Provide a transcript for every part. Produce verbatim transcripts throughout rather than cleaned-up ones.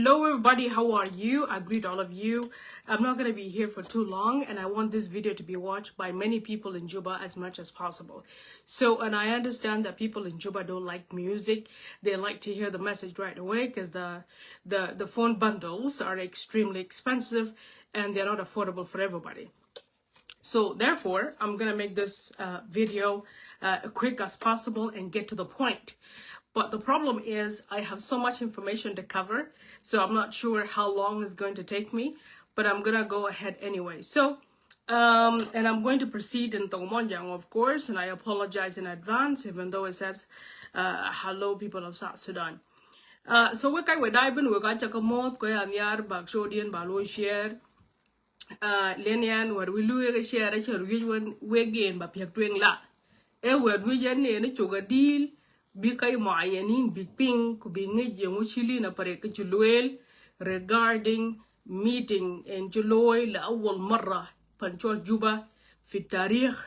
Hello everybody, how are you? I greet all of you. I'm not going to be here for too long, and I want this video to be watched by many people in Juba as much as possible. So, and I understand that people in Juba don't like music. They like to hear the message right away because the, the, the phone bundles are extremely expensive and they're not affordable for everybody. So therefore, I'm gonna make this uh, video uh, quick as possible and get to the point. But the problem is I have so much information to cover, so I'm not sure how long it's going to take me, but I'm gonna go ahead anyway. So, um, and I'm going to proceed in Tongmonjang, of course, and I apologize in advance, even though it says, uh, "Hello, people of South Sudan." Uh, so we kai we dai bin we ka chaka moth ko ya nyar bak show dien ba lo share. Uh, len yan wɛr wi̱c lueek ɛ ciɛɛr ɛ cɛ ruec wek gen ba piɛk tueŋ la. Ɛ wɛr wi̱c ɛn ni ɛn cok a di̱i̱l bi kac mɔa yɛn in big ping ku bi ŋic yɛn wä ci li̱n a parek kä ci lueel regarding meeting ɛn ci looi la awal marra pan cɔl Juba fi tarikh.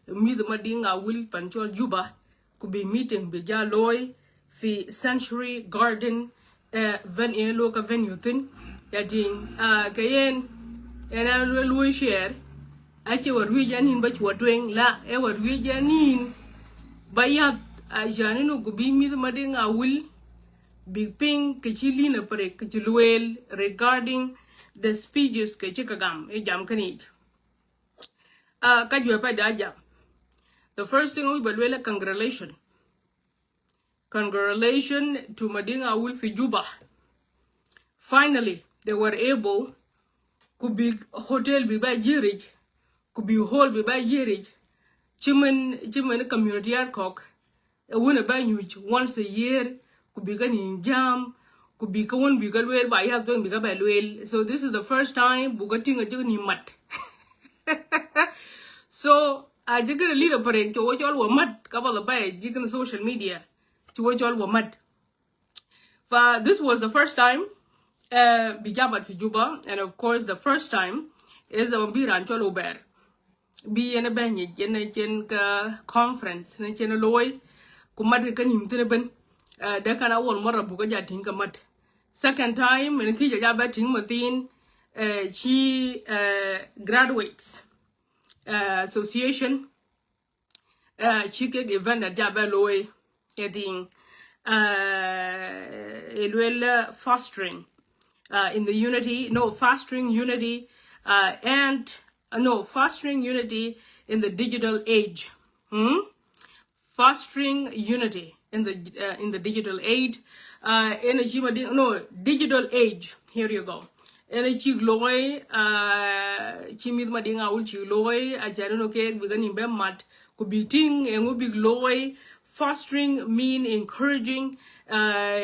Mi̱th ma diŋ a wil pan cɔl Juba ku bi meeting bi ja looi fi Century Garden, eh, ven in lo ka venue thin. Ya ting, ah, kɛ yen ɛn an luel luoi share a cɛ wɛr wi̱c an in ba cuɔ tueŋ la ɛ wɛr wi̱c an in ba yath a jani nu ku bi mi̱th ma diŋ a wil big ping kɛ ci li̱n a parek kɛ ci lueel regarding the speeches kɛ ci ka gam ɛ jam kanic. Ah, ka juɛ pa da jam. The first thing wi̱c ba lueel ɛ congratulation. Congratulations to Mading Awil fi Juba. Finally, they were able ku bi hotel bi ba jirik, ku bi hall bi ba jirik. Ci min, ci min community ar kɔk. Ɛ wun ɛ ba nyuc once a year, ku bi ka ni jam, ku bi ka wun bi ka luel ba ya thon bi ka ba luel. So this is the first time bu ka ting a jik ni mat. So a jik ni leader parek cho wo chol wa mat ka ba la ba jik ni social media. Ci wä cɔl wä mat. Fa this was the first time, uh, bi jamat fi Juba, and of course the first time is the bi ran cɔl Ober. Bi yɛn bɛ nyic yɛn cɛn ka conference ni cɛn looi ku mat ka nim thin ben. Uh, de kan awal mara bu ka ja tin ka mat. Second time ni ki ja ja bɛ tin ma thin, uh, ci, uh, graduates, uh, association, uh, ci kek event that ja bɛ looi. Getting, uh, it will, uh, fostering, uh, in the unity, no, fostering unity, uh, and, uh, no, fostering unity in the digital age. Hmm? Fostering unity in the, uh, in the digital age. Uh, in a human, no, digital age. Here you go. Ɛn a cik looi, uh, ci mi̱th ma diŋ a wul cik looi a ca rin o kek bi ka nim bɛ mat ku bi tiŋ ɛŋu bik looi. Fostering mean encouraging, uh,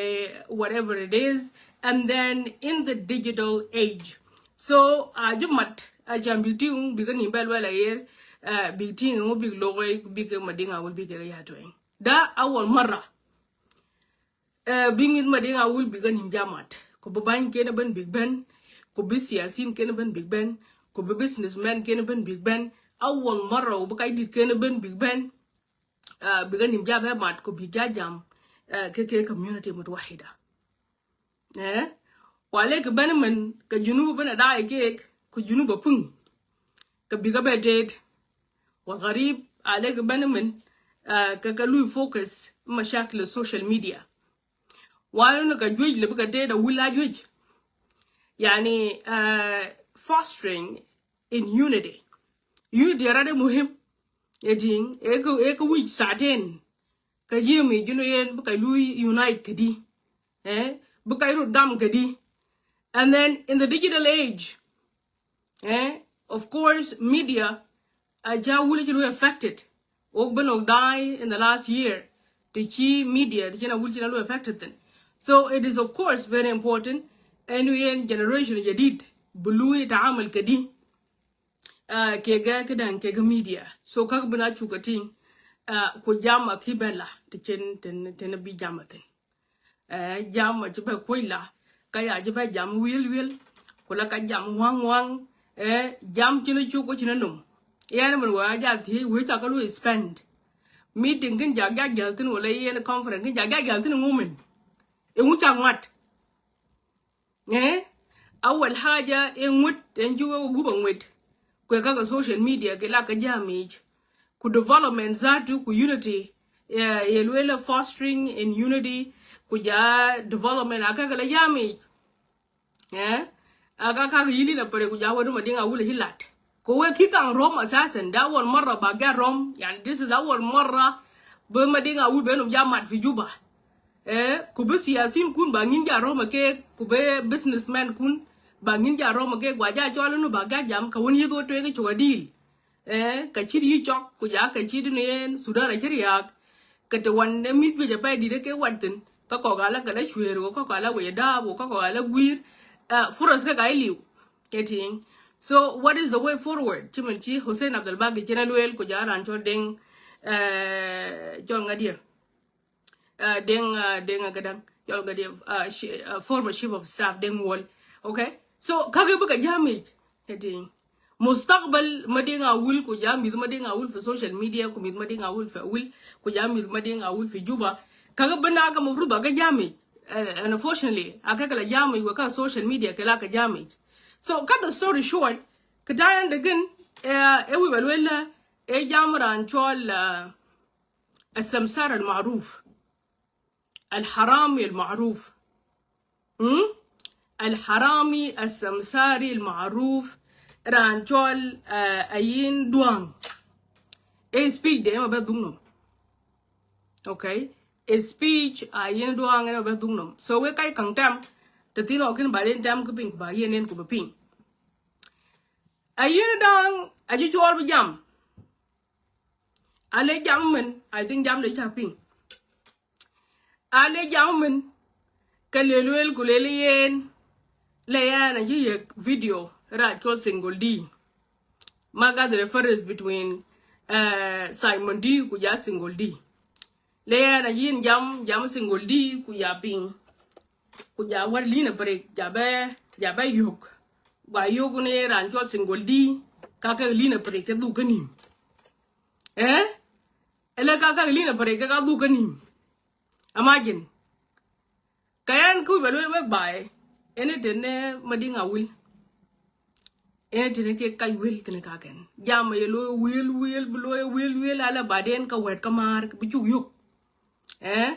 whatever it is, and then in the digital age. So a ji mat a ca bi tiŋ bi ka nim bɛ luɛl a yer, uh, bi tiŋ ɛŋu bik looi bi ka ma diŋ a wul bi kɛ ya tueŋ. Da awal mara. Eh, bi mi̱th ma diŋ a wul bi ka nim jamat ku bi bany kene ben big ben, ku bi siasin kene ben big ben, ku bi businessman kene ben big ben. Awal mara u bi ka dit kene ben big ben. Ah, bi ka nim jabe mat ku bi ja jam, eh, ke ke community mutwahida. Eh, wale ke ben men ke junub ben a dai kek ku junub a pung ke bi ka be tet. Wal garib ale ke ben men, ah, ke ka lui focus mashakil social media. Wal ni ka juej le bi ka tet a wul a juej. Yani, uh, fostering in unity. Unity a rade muhim. Eting, eke, eke wij saten. Ka yemi, you know, yen, bi ka lui unite kedi. Eh? Bi ka ru dam kedi. And then in the digital age, eh, of course, media a ja wuli ci lu affected. Wok ben wok die in the last year. Ti ci media, ti ci na wuli ci na lu affected then. So it is of course very important. Ɛn yen generation jadid bi lu taamul kedi. Ah, kega, kega, kega media. So kak bina chuka ting. Ah, ku jam a ki bela ti cin, tin, tin bi jam a tin. Eh, jam a ci bɛ kuec la, ka ya ci bɛ jam wiel wiel, ku la ka jam waŋ waŋ, eh, jam ci ni cuk ku ci ni num. Yɛn min wä a jal thiec wee ca ka lu spend. Meeting kin jak jak jal thin wala yɛn conference kin jak jak jal thin ŋumin. Iŋu ca ŋuat. Awal haja ɛ ŋuet, ɛn ci wee wä gup a ŋuet. Kuɛ kak a social media kɛ la kɛ jamic. Ku development zatu ku unity. Yɛ luel a fostering in unity. Ku ja development a kak la jamic. Ɛ a kak kak yili na pare ku ja wä duma diŋ a wul a ci lat. Ko wee ki kaŋ rom asasan, da awal marra ba ga rom. Yani, this is awal marra. Bä ma diŋ a wul ben um ja mat fi Juba. Ɛ ku bi siyasin kun ba ŋin ja rɔmɛ kɛ, ku bi businessman kun ba ŋin ja rɔmɛ kɛ, gua ja cɔl inu ba ga jam ka wun yith wä tuek cuk a dil. Ɛ ka cit yi cɔk ku ja ka cit ni en Sudan a ci riak. Ka te wan ne mith bi ja pay di de ke wat thin, ka kɔk ala ka la cuer, ka kɔk ala wec dab, ka kɔk ala guir. Ɛ furas ka ka iliu. Kɛ ting. So what is the way forward? Ci men ci Hussein Abdul Bagi ci na luel ku ja ran cɔl Deng, ɛ cɔl ŋa dia. Deng, Deng a gadang, yɔl gadi, former chief of staff Deng Wol. Okay, so kake bika jamij. Eti mustakbal ma Deng a wul ku ja mith ma Deng a wul fi social media ku mith ma Deng a wul fi wul ku ja mith ma Deng a wul fi Juba. Kake bina ka mafrud ba ka jamij. And unfortunately a kake la jamij wa ka social media ke la ka jamij. So cut the story short, ka tayan dagin, e wi balwela e jam ran cɔl, Al-samsar al-maruf. Al-harami al-maruf. Hmm? Al-harami al-samsari al-maruf. Ran cɔl, uh, Ayin Duang. E speech de ma bɛ dhuk nom. Okay. E speech Ayin Duang e ma bɛ dhuk nom. So we kai kang tam. Te thin okin ba den tam ku ping ba yen en ku ba ping. Ayin Duang a ji cɔl bi jam. Ale jam min, I think jam de ca piŋ. Ale jam min, kɛ lel wel ku lel yen, lɛ yɛn a ci yek video ra cɔl Single D. Ma gat the reference between, uh, Simon D ku ja Single D. Lɛ yɛn a yin jam, jam Single D ku ja piŋ. Ku ja wär Lina Parik, ja bɛ, ja bɛ yok. Gua yok ni ran cɔl Single D, ka kɛ Lina Parik kɛ dhuk kä nim. Eh? Ele ka kak Lina Parik kɛ ka dhuk kä nim. Imagine. Ka yɛn ku bɛ luel wek baɛ. Ɛn iten ne Madiŋ Awil. Ɛn iten ne kɛ kac wel kɛn ka kɛn. Jam yɛ loy wel wel, bi loy wel wel, ala baden ka wɛt ka maar bi cuk yok. Eh?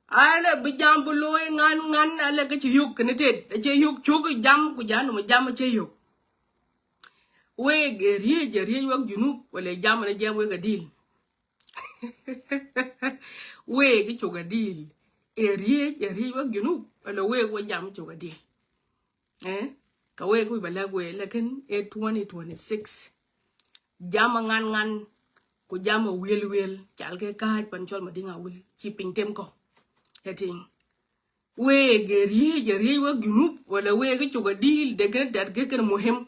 Ala bi jam bi loy ŋan ŋan, ala kɛ ci yok kɛn tet. Cɛ yok cuk jam ku jam nɔmɔ jam cɛ yok. Wek ɛ riec, ɛ riec wek Junub, wala jam ni jam wek adil. Wek cuk adil. Ɛ riec, ɛ riec wek Junub, wala wek wek jam cuk adil. Eh? Ka wek wi̱c ba lɛk wek, lakin ɛ twenty twenty-six. Jam a ŋan ŋan, ku jam a wiel wiel, cal kɛ ka̱a̱c pan cɔl Madiŋ Awil, ci piny tem kɔ. Ɛ tiŋ. Wek ɛ riec, ɛ riec wek Junub, wala wek cuk adil, de kɛn dat kɛ kɛn muhim.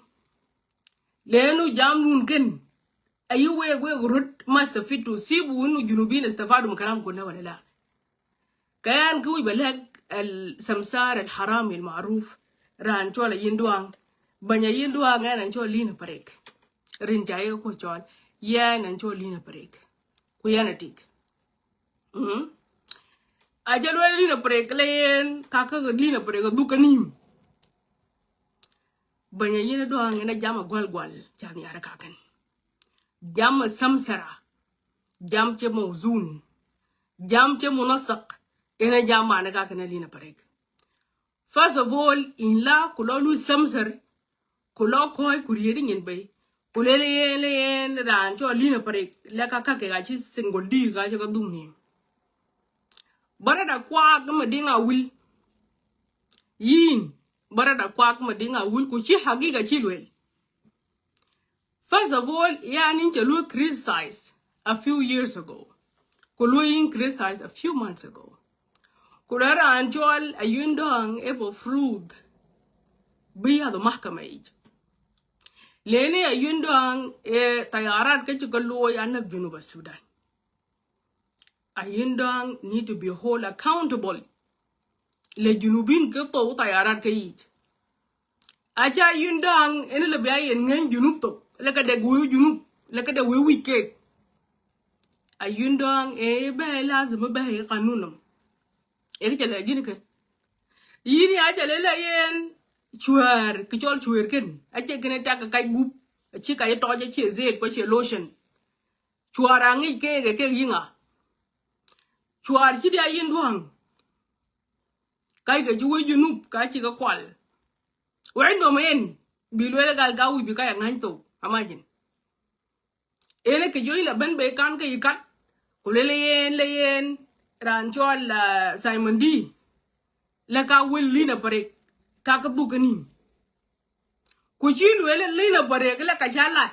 Lenu jam nun kɛn. Ayi wek, wek rut ma stafitu, sibu inu Junubin istafadu min kalam kunna wala la. Ka yan ki wi̱c ba lɛk al samsar al harami al maruf, ran cɔl Ayin Duang. Banya Ayin Duang, yan an cɔl Lina Parik. Rin ca yek ku cɔl, yan an cɔl Lina Parik. Ku yan a tik. Mm. A jɛ luel Lina Parik lɛ yen, ka kä Lina Parik a dhuk kä nim. Banya Ayin Duang in a jam a gual gual, jam yar ka kɛn. Jam a samsara, jam cɛ mawzun, jam cɛ munasak, in a jam mani ka kɛn a Lina Parik. First of all, in la ku lɔ lu samsar, ku lɔ kɔy ku riet nyin bay, ku lele yen, le yen ran cɔl Lina Parik, le ka ka kɛ ka ci Single D ka ci ka dhum ni. Bara da kwak Madiŋ Awil. Yin, bara da kwak Madiŋ Awil, ku ci hagiga ci luel. First of all, yan in cɛ lu criticize a few years ago. Ku lu in criticize a few months ago. Ku la ran cɔl Ayin Duang ɛ bɔ fruit. Bi yath mahkama ic. Leni Ayin Duang ɛ tayarat kä ci kä luoy anak Junub Sudan. Ayin Duang need to be hold accountable. Le Junubin kä thou tayarat kä yic. Aca Ayin Duang in le bia yen ŋeny Junub thou. Le kä dek weu Junub. Le kä dek weu wic kek. Ayin Duang ɛ bɛ lazim bɛ ɛ kanunum. Ɛ kɛ cɛ lɛ ji̱n kɛ. Yin ya cɛ lɛ lɛ yen. Cuäär, kɛ cɔl cuäär kɛn, a ciɛ kɛn ɛ tak kɛ kac gup. A ci kac tɔc, a ciɛ zet, kua ciɛ lotion. Cuäär a ŋic kɛ kɛ kɛ yiŋa. Cuäär ci dia yin duaŋ. Kac kɛ ci wec Junub ka ci kɛ kual. Wec nom en bi luel gal ka wi̱c bi kac a ŋa̱ny thok. Imagine. En kɛ juɔ̱c la ben bɛ kan kɛ ikat. Ku lele yen, le yen ran cɔl, ah, Simon D. Lɛ ka wel Lina Parik ka kɛ dhuk kɛ nin. Ku ci luel Lina Parik lɛ ka ca lat.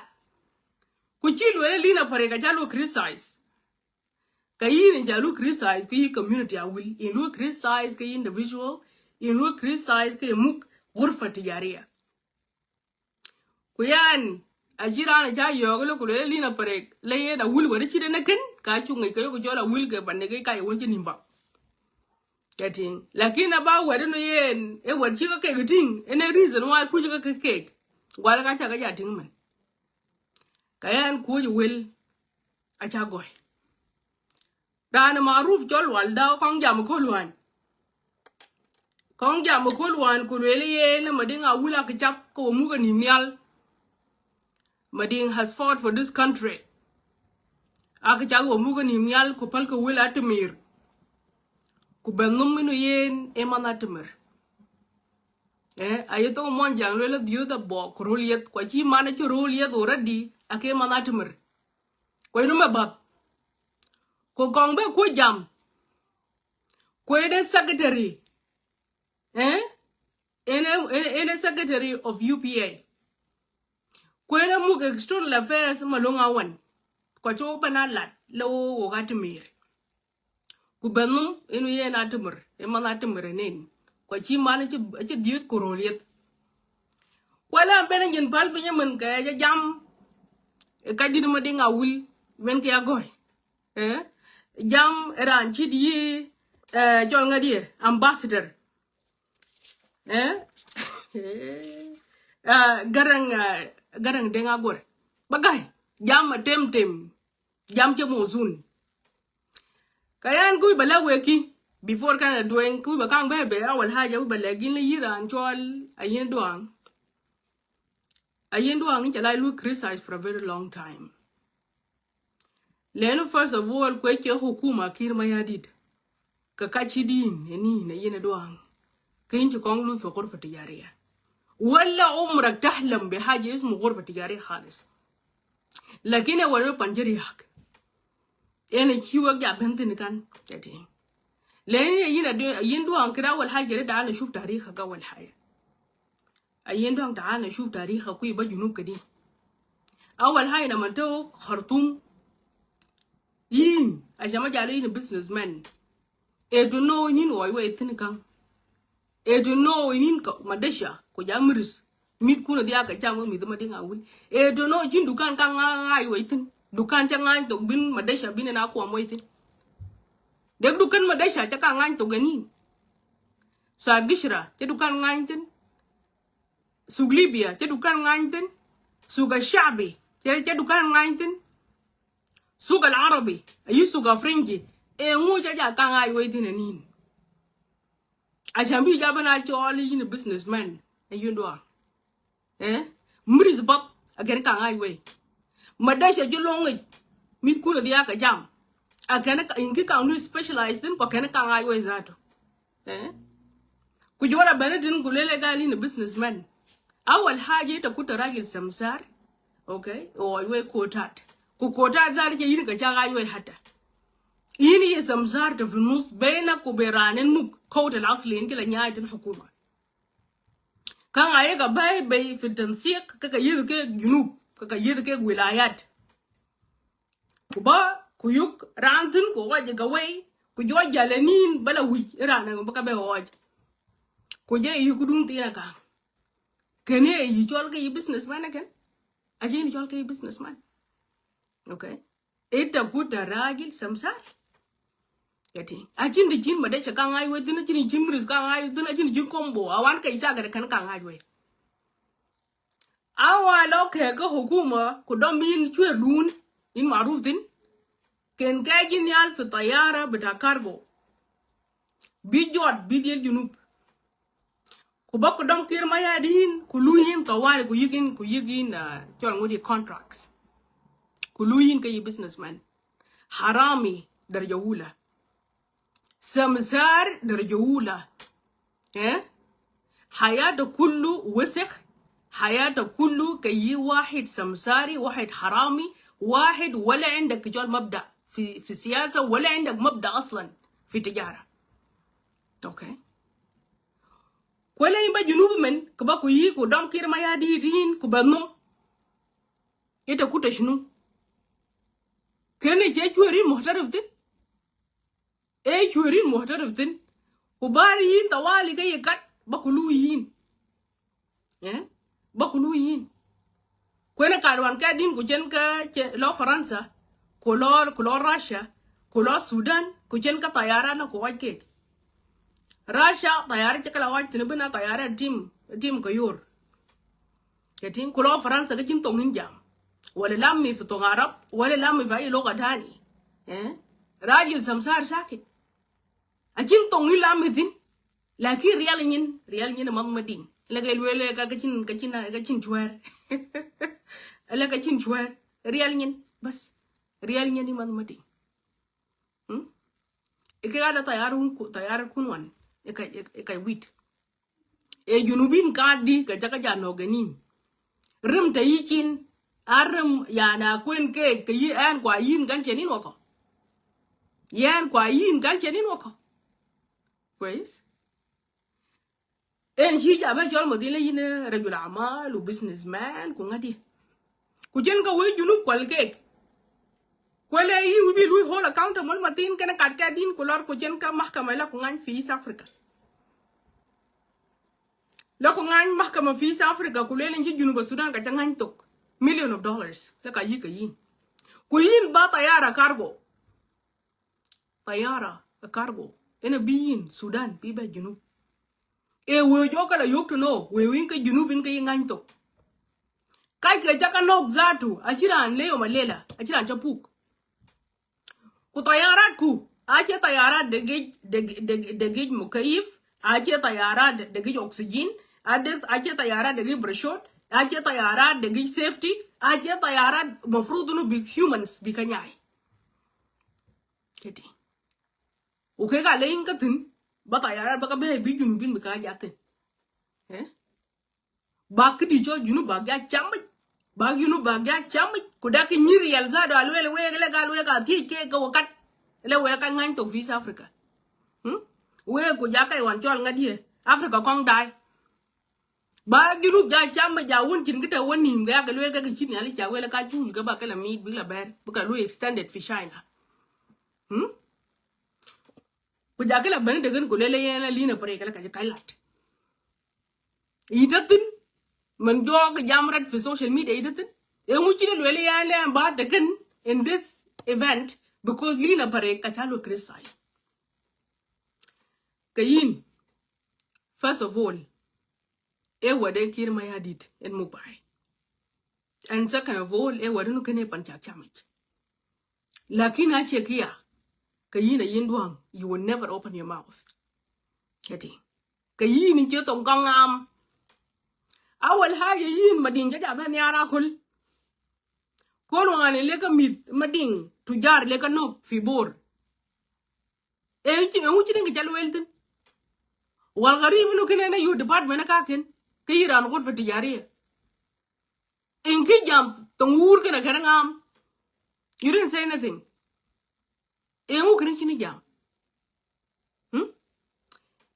Ku ci luel Lina Parik ka ca lu criticize. Ka yin in ca lu criticize kɛ yi community a wil. In lu criticize kɛ yi individual. In lu criticize kɛ yi muk gurfa tijariya. Ku yan a ci raan a ca yɔɔk lɛ ku lɛ Lina Parik lɛ yen a wil wɛr ci den a ken ka cu ŋic kɛ yok jɔl a wil kɛ ban ni kɛ ka yɛ wun ci nim ba. Kɛ tiŋ. Lakin a ba wɛr ni yen ɛ wɛr ci kɛ kɛ tiŋ. Ɛ ne reason why kuc kɛ kɛ kɛ. Gual ka ca kɛ ja tiŋ mɛn. Ka yan kuc wel a ca gɔy. Raan maruf cɔl Wal Daw kɔŋ jam kä luany. Kɔŋ jam kä luany ku luel yen Madiŋ a wil a kɛ cap kɛ wä muk a nim nhial. Madiŋ has fought for this country. A kɛ cap wä muk a nim nhial ku päl kɛ wil a timir. Ku bɛ nhum inu yen ɛ man a timir. Eh, a yɛ thok muɔn jaŋ luel a dhiöth a bɔk ku rol yeth kua ci man a ci rol yeth already a kɛ man a timir. Kuec rum ɛ bath. Ku kɔŋ bɛ kuec jam. Kuec ɛ secretary. Eh? Ene, ene, ene secretary of U P A. Kuec ɛ muk external affairs Malong Awan. Kua ci wä bɛ na lat lɛ wä wä ka ti mer. Ku bɛ nhum inu yen a timir, ɛ man a timir ɛ nen. Kua ci man a ci, a ci dhieth ku rol yeth. Kualɛ ben jin pal piny min kɛ jɛ jam. Ɛ ka dit Madiŋ a wil min kɛ a gɔy. Eh? Jam ɛ ran ci di, eh, cɔl ŋa di ambassador. Eh? Ah, Garaŋ, ah, Garaŋ Deŋ Aguer. Ba gay jam a tem tem. Jam cɛ mɔ zun. Ka yan kuc ba lɛ wek ki before kan a dueny kuc ba kaŋ bɛ bɛ awal haja kuc ba lɛ gin lɛ yiran cɔl a yin duaŋ. A yin duaŋ in cɛ la lu criticize for a very long time. Lɛnu first of all kuec kɛ hukuma Kiir Mayardit. Kɛ ka ci din ɛ ni nɛ yin ɛ duaŋ. Kä yin ci kɔŋ luth fi ghurfa tijariya. Wala umrak tahlam bi haja ismu ghurfa tijariya khalis. Lakin ɛ wala pan jɛ riak. Ɛn ɛ ci wek ja ben thin kan. Jɛ ti. Lɛni ɛ yin ɛ duaŋ kida awal haja ri da ana shuf tarikh ka awal haja. A yin duaŋ ta ana shuf tarikh ka kui̱ ba Junub kɛ di. Awal haja na man tɛ wä Khartoum. Yin a shama jalo yin businessman. Ɛ to know inin ɣɔc wɛ thin kaŋ. Ɛ to know inin kɔ madesha kɔ ja miris. Mith kun a dhia kɛ cam wä mith Madiŋ a wil. Ɛ to know jin dukan kaŋ ŋa̱c wɛ thin. Dukan cɛ ŋa̱c thok bin madesha bin ɛn a kuam wɛ thin. Dek dukan madesha cɛ kaŋ ŋa̱c thok ɛn in. Sa gishra cɛ dukan ŋa̱c thin. Suk Libya cɛ dukan ŋa̱c thin. Suk a shabi cɛ, cɛ dukan ŋa̱c thin. Suk al Arabi ayi suk a Frenji. Ɛ ŋu cɛ ja kaŋ ŋa̱c wɛ thin ɛn in. A sham bi ja ben a cɔɔl yin businessman. Ɛ yin duaŋ. Eh? Miris bap a kɛn kaŋ ŋa̱c wei. Madesha ji̱ loŋic. Mith kun a dhia kɛ jam. A kɛn in ki kaŋ nu specialize thin kɔ kɛn kaŋ ŋa̱c wei zato. Eh? Ku juɔl a bɛn tin ku lele gal in a businessman. Awal haja ita kuta rajil samsar. Okay? Ɣɔc wei kotat. Ku kotat zato cɛ yin kɛ ca ŋa̱c wei hata. Yin iye samsar ta fi nus bena ku be ranen muk kowt al asli in kila nyaay tin hukuma. Kä ŋa yɛ kɛ bäi bɛy fi tansiq kä kɛ yieth kɛ Junub kä kɛ yieth kɛ wilayat. Ku bä ku yuk raan thin ku ɣɔc kɛ wei ku juɔc jal ɛ nin bä la wi̱c iran ɛ bä kɛ bɛ ɣɔc. Ku jɛ i̱ ku duŋ thin ɛ ka̱ŋ. Kɛn i̱ cɔl kɛ i̱ businessman ɛ kɛn. A ci i̱ cɔl kɛ i̱ businessman. Okay. Ita kuta rajil samsar. Yati. A cin di cin madesha kaŋ ŋa̱c wei thin, a cin di cin miris kaŋ ŋa̱c wei thin, a cin di cin kombo. A wan kɛ isa kɛ kan kaŋ ŋa̱c wei. A wan lɔ kɛ kä hukuma ku dɔm in cuɛ dun in maruf thin. Kɛn kɛ ji̱ nhial fi tayara bita cargo. Bi jɔt bi dhiel Junub. Ku bä ku dɔm Kiir Mayardit in, ku luyi in tawali, ku yik in, ku yik in, ah, cɔl ŋut i̱ contracts. Ku luyi in kä yi businessman. Harami daraja ula. Samsari daraja ula. Eh? Hayata kulu wisikh. Hayata kulu ka yi wahid samsari, wahid harami, wahid wala indak cɔl mabda fi, fi siyasa, wala indak mabda aslan fi tijara. Okay. Kuɛ lɛ in bä Junub mɛn, kɛ bä ku yi ku dɔm Kiir Mayardit in ku bä nhom. Ita kuta shunu? Kɛn i̱ cɛ cuɛ rin muhtarif thin. Ɛ cuɛ rin muhtarif thin. Ku bä ri in tawali kä yi kat bä ku luyi in. Eh? Bä ku luyi in. Kuɛn ɛ kat wan kɛ din ku cɛn kä cɛ lɔ Faransa, ku lɔ, ku lɔ Russia, ku lɔ Sudan, ku cɛn kä tayara la ku wac kek. Russia tayara cɛ kɛ la wac thin bin a tayara tim, tim kä yor. Kɛ tin ku lɔ Faransa kä cin thoŋ in jam. Wala lami fi thoŋ Arab, wala lami fi ayi loga tani. Eh? Rajil samsar sakit. A cin thoŋ in lami thin. Lakin rial nyin, rial nyin math Madiŋ. Lɛ kɛ luel lɛ ka, ka cin, ka cin, ka cin cuɛr. Lɛ ka cin cuɛr. Rial nyin, bas. Rial nyin i math Madiŋ. Hmm? Ikɛ gat a tayar kun, tayar kun wan. Ika, ika, ika wit. Ɛ Junubin ka̱a̱t di kɛ jakä ja nɔk kɛ nin. Rim te yi cin. A rim yani a kuën kek kɛ yi ɛn kua yin kan cɛ nin wakɔ. Yɛn kua yin kan cɛ nin wakɔ. Kwes. Ɛn ci ja bɛ cɔl mɔ dhin lɛ yin rajul amal u businessman ku ŋa̱t di. Ku cin kä wee Junub kual kek. Kuɛlɛ i̱ wi̱i̱ bi luui hold accountable ma thin kɛn kat kɛ din ku lɔr ku cin kä mahkama la ku ŋany fi East Africa. La ku ŋany mahkama fi East Africa ku lel in ci Junub Sudan ka ca ŋany thok million of dollars la ka yi̱ ka yin. Ku yin ba tayara cargo. Tayara a cargo. Ina bi yin Sudan bi bɛ Junub. Ɛ wee jɔkä la yok to know wee win kä Junub in kä yi ŋany thok. Kac kɛ jakä nɔk zatu a ci raan ley yom a lela a ci raan ca puk. Ku tayarat ku a cɛ tayarat degij, degij, degij mukayif, a cɛ tayarat degij oxygen, a cɛ tayarat degij breshot, a cɛ tayarat degij safety, a cɛ tayarat mafrud inu bi humans bi kä nyay. Kɛ ti. Ukɛ ka ley in kä thin ba tayarat ba kä bɛ bi Junubin bi kä jathin. Eh? Ba kä di cɔl Junub ba gya camic. Ba Junub ba gya camic. Ku dak ki nyir yɛl zado a luel wek lɛ ka luel ka thiec kek kä wakat. Lɛ wek ka ŋany thok fi East Africa. Hmm? Wek ku jakä iwan cɔl ŋa diɛ Africa kɔŋ dai. Ba Junub ja camic ja wun cin ki te wä nim kɛ yak luel kɛ ki cin yali ca wel ka cul kɛ ba kɛ la miit bik la bɛr bik la lu extended fi China. Hmm? Ku jakä la bɛn degen ku lele yɛn la lina pare kɛ la ka ci kac lat. Itathin. Mɛn jɔɔk jam rat fi social media itathin. Eŋu ci ni luel yɛn lɛ ba degen in this event because lina pare ka ca lu criticize. Kɛ yin, first of all, ɛ wä dee Kiir Mayardit ɛn muk ba̱a̱y. And second of all, ɛ wä dee nu kɛn ɛ pan cak camic. Lakin a cɛ kia kɛ yin a yin duaŋ, you will never open your mouth. Kɛ ti kɛ yin in cɛ thok gɔŋ am. Awal haja yin Madiŋ cɛ ja bɛ nhiar akol. Kol wan in lek kä mith Madiŋ tujar lek kä nɔk fi Bor. Eŋu ci, eŋu ci ni kɛ ca luel thin. Wal garib inu kene na yu department ka ken ke yiran ghurfa tijariya. In ki jam tong wur kene kene ŋam. You didn't say anything. Eŋu kene ci ni jam. Hmm?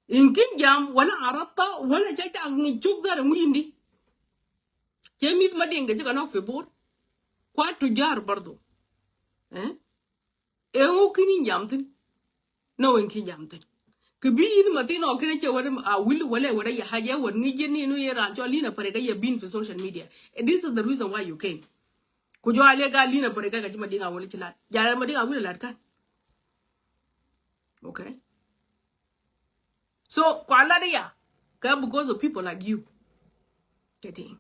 In kin jam wala aratta wala ca ca ŋic cuk dhar ŋuc indi. Cɛ mith Madiŋ kɛ ci ka nɔk fi Bor. Kua tujar bardo. Eh? Eŋu kin in jam thin. No in kin jam thin. Kɛ bi yin ma thin ɔ kene cɛ wala a wil wala wala ya haja wala ŋic jɛ ni nu yɛ ran cɔ lina pare ka yɛ bin fi social media. This is the reason why you came. Ku jɔ a lɛ gal lina pare ka ka ci Madiŋ a wala ci lat. Ja Madiŋ a wil lat kan. Okay. So kua lat ya ka because of people like you. Kɛ ti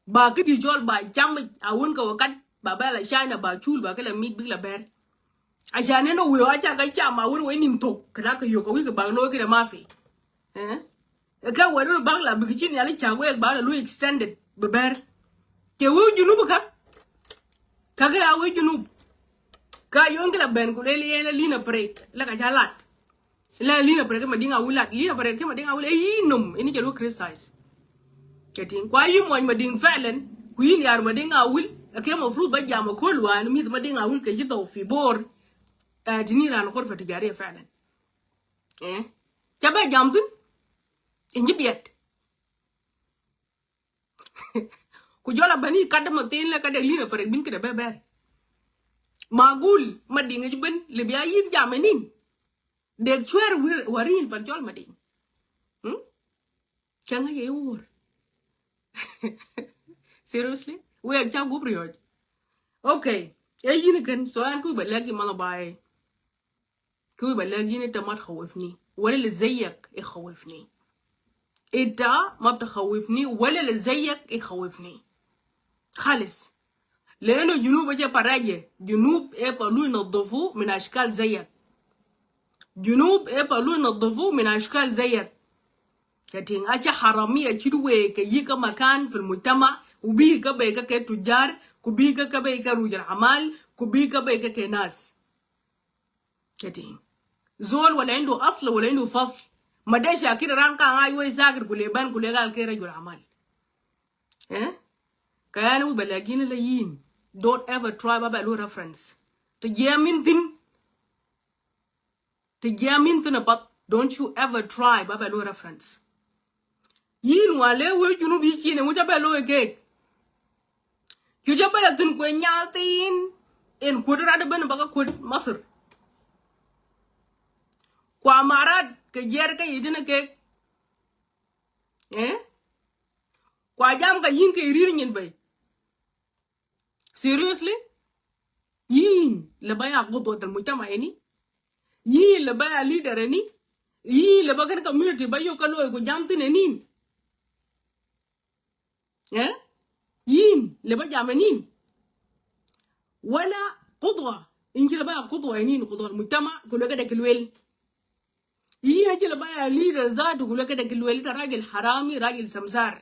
ba ki di jɔl ba cam a wun ka wakat ba bɛ la China ba cul ba kɛ la mit bik la bɛr. A China no weo a ca ka cam a wun wee nim thok kɛ la kɛ yok a wik kɛ bak looi kɛ dɛ mafi. Eh? Kä wɛt rɔ bak la bikɛ ci nhiali cak wek bak la lu extended bɛ bɛr. Cɛ wee Junub kä. Kä kɛ a wee Junub. Kä yɔn kɛ la ben ku lel yɛn la Lina Parek la ka ca lat. La Lina Parek kɛ Madiŋ Awil lat. Lina Parek kɛ Madiŋ Awil ɛ yi nom ini cɛ lu criticize. Kɛ tin kua yi muɔny Madiŋ fɛlɛn ku yi niar Madiŋ Awil. Ɛ kɛ mafrut ba jam ɛ kol wan mith Madiŋ Awil kɛ ci thɔw fi bor. Ɛ tini ran kor fɛ tijari fɛlɛn. Ɛ ca bɛ jam thin. In ji biɛt. Ku jɔl a bäni kat dä ma thin lɛ kat dɛ Lina Parek bin kidɛ bɛ bɛr. Magul Madiŋ ji̱ ben lɛ bia yin jam inin. Dek cuɛr wir warin pan cɔl Madiŋ. Hmm? Cɛ ŋa yɛ wor. Seriously? Wek ca gup riɔc. Okay. Ɛ yin kɛn so an ku bɛ lɛk i man bai. Kɛ wi̱i̱ ba lɛk yin, ita ma tkhawifni wala li zayek ikhawifni. Ita ma btakhawifni wala li zayek ikhawifni. Khalis. Lanu Junub ɛ jɛ paraje. Junub ɛ pa lu nadhifu min ashkal zayek. Junub ɛ pa lu nadhifu min ashkal zayek. Kɛ tin a ca haramiya cit wee kɛ yi kä makan fil mujtama, u bi kä bɛ kä kɛ tujar, ku bi kä kɛ bɛ kä rujal amal, ku bi kä bɛ kä kɛ nas. Kɛ tin zol wala indu asl wala indu fasl. Ma de shakir ran ka ŋa̱c wee sakir ku le ban ku le gal kɛ rajul amal. Eh? Kɛ yani wi̱i̱ ba lɛk yin la yin. Don't ever try ba bɛ lu reference. Ti jiɛ min thin. Ti jiɛ min thin a path. Don't you ever try ba bɛ lu reference. Yin wa le wee Junub yi cin in ŋu ca bɛ lo̱ kek. Cu ca bɛ la thin kuɛ nyal thin. In kuot rat ben ba ka kuot Masir. Kua marat kɛ jiɛr kä yi tin kek. Eh? Kua jam ka yin kɛ rir nyin bɛ. Seriously? Yin lɛ ba ya qudwat al mujtama ini? Yin lɛ ba ya leader ini? Yin lɛ ba kɛn community ba yok kä loy ku jam thin inin? Eh? Yin lɛ ba jam inin? Wala qudwa? In ci lɛ ba ya qudwa inin, qudwa al mujtama ku lɛ kɛ dek luel. Yin a ci lɛ ba ya leader zatu ku lɛ kɛ dek luel, ita rajil harami, rajil samsar.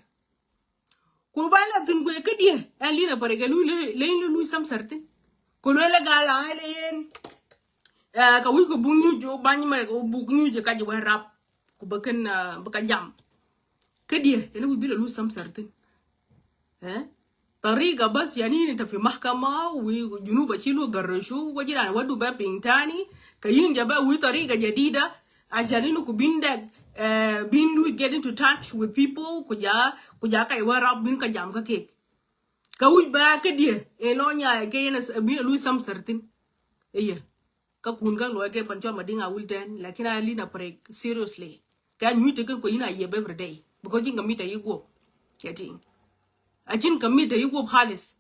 Ku ba la thin kuɛ kä diɛ ɛn Lina Parek kɛ lui lɛ in lui samsar thin. Ku luel lɛ gal a lɛ yen. Ɛ ka wi̱c kɛ buk nyuc bany mɛ kɛ buk nyuc ka ji wɛ rap. Ku bä kɛn bä ka jam. Kä diɛ ɛn wi̱c bi lɛ lui samsar thin. Eh? Tariga bas yani yin ita fi mahkama wi Junub a ci lu garrashu wa jiran wadu bɛ pin tani. Ka yin ja bɛ wi tariga jadida. Ashan inu ku bin dek, eh, bin lu get into touch with people ku ja, ku ja ka iwa rap bin ka jam ka kek. Ka wi̱c ba kä diɛ ɛ lɔ nya kɛ yin bin a lu samsar thin. Eye. Kä kun kä luɔc kɛ pan cɔl Madiŋ Awil tɛn, lakin a Lina Parek, seriously. Kɛ nyuc te kɛn kɔ yin a yiɛp every day. Because jin ka mit a yi guɔp. Kɛ tin. A jin ka mit a yi guɔp khalis.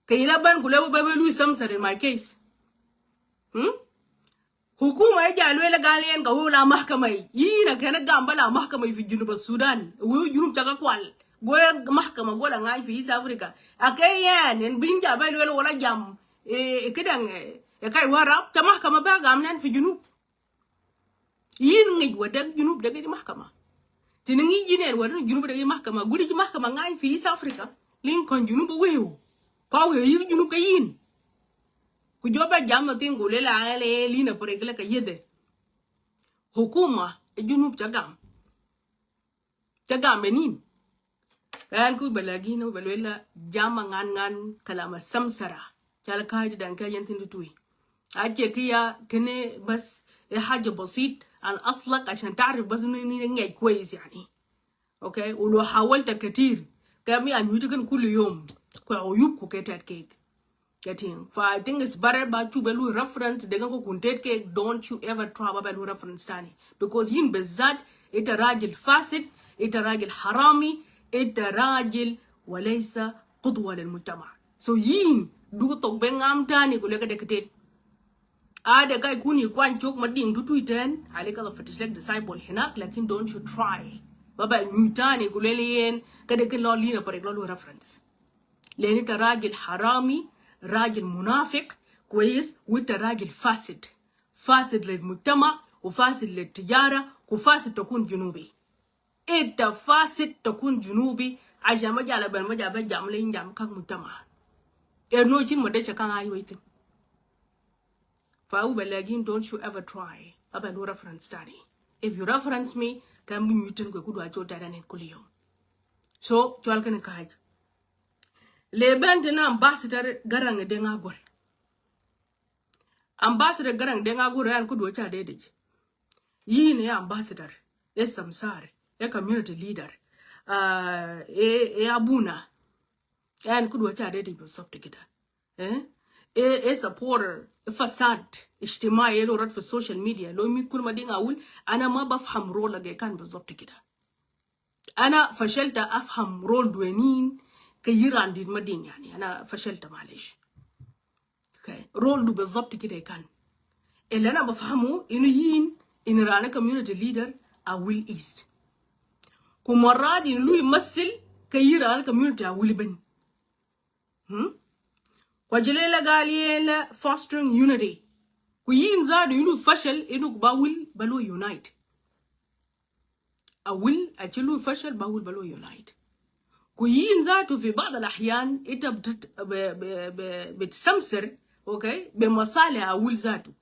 Kɛ yin a ban ku lɛ wä bɛ bɛ lui samsar in my case. Hmm? Hukuma ija luel gal yɛn ka wä la mahkama yi. Yin a kɛn a gam ba la mahkama yi fi Junub Sudan. Wä Junub ca ka kual. Gola mahkama gola ŋa̱ny fi East Africa. A kɛ yɛn in bin ja bɛ luel wala jam. E, e kidaŋ, e, e kai warap. Ca mahkama bɛ gam nɛn fi Junub. Yin ŋic wä dek Junub dek di mahkama. Tini ŋic yin ɛn wä dek Junub dek di mahkama. Gudi ci mahkama ŋa̱ny fi East Africa. Liŋ kɔn Junub weu. Kɔ weu yi Junub kɛ yin. Ku jɔ bɛ jam na thin ku lel a lɛ Lina Parek lɛ kɛ yedhe. Hukuma e Junub ca gam. Ca gam e nin. Kɛ ɛn ku bɛ lɛ gin bɛ luel la jama ŋan ŋan kalama samsara. Ca lɛ ka̱a̱c di dan kɛ yɛn thin tutui. A ce ki ya kene bas e haja basit al aslak ashan tarif bas ni ni ŋɛc kwes yani. Okay, ولو حاولت كتير. Kɛ mi a nyuti kɛn kul yom. Kɛ uyub ku kɛ tɛt kek. Getting. Fa I think it's better ba cu bɛ lu reference degen kɔ kun tet kek, don't you ever try ba bɛ lu reference tani. Because yin bezat, ita rajil fasid, ita rajil harami, ita rajil walaysa qudwa lil mujtama. So yin, du tok bɛ ŋam tani ku lɛ kɛ dek tet. Ada kai kuni kwan chok Madiŋ tutui tɛn, ali kala fetish lek disciple hinak, lakin don't you try. Baba nyuitani kuleli yen, kada kin lɔ Lina Parek lɔ lu reference. Leni ta rajil harami, rajil munafik, kwayis, wita rajil fasid. Fasid lil mujtama, u fasid lil tijara, ku fasid takun junubi. Ita fasid ta kun junubi. Aja ma jala ben ma jala ben jam le in jam kak mujtama. E no chin mo de cha kang ayo itin. Fa u balakin, don't you ever try. Aba lu reference tani. If you reference me, kan bu nyutin ko kudu acho tada ne kuliyom. So, chwal kene kaj. Le ben tena ambassador Garang Deng Agur. Ambassador Garang Deng Agur an kudu cha dedej. Yin e ambassador, e samsar, e community leader, uh, e, e abuna. An kudu cha dedej bu sop tikida. Eh? E, e supporter, e fasad ijtimai e lo rat fi social media. Lo mi kul ma dinga wul, ana ma bafham role ge kan bu sop tikida. Ana fashalta afham role duenin ke yiran dit ma ding yani. Ana fashalta malish. Okay. Role du بالضبط kida kan. Ele ana bafhamu inu yin, inu rana community leader a Will East. Ku marad inu lui masil ke yirana community a Will Ben. Hmm? Kwa jile la gali la fostering unity. Ku yin zadu inu fashal inu ba Will ba lu unite. A Will, a ci lu fashal ba Will ba lu unite. Ku yin zatu fi بعض الأحيان ita bit, be, be, be, bitsamsir, okay, be masale a Will zatu.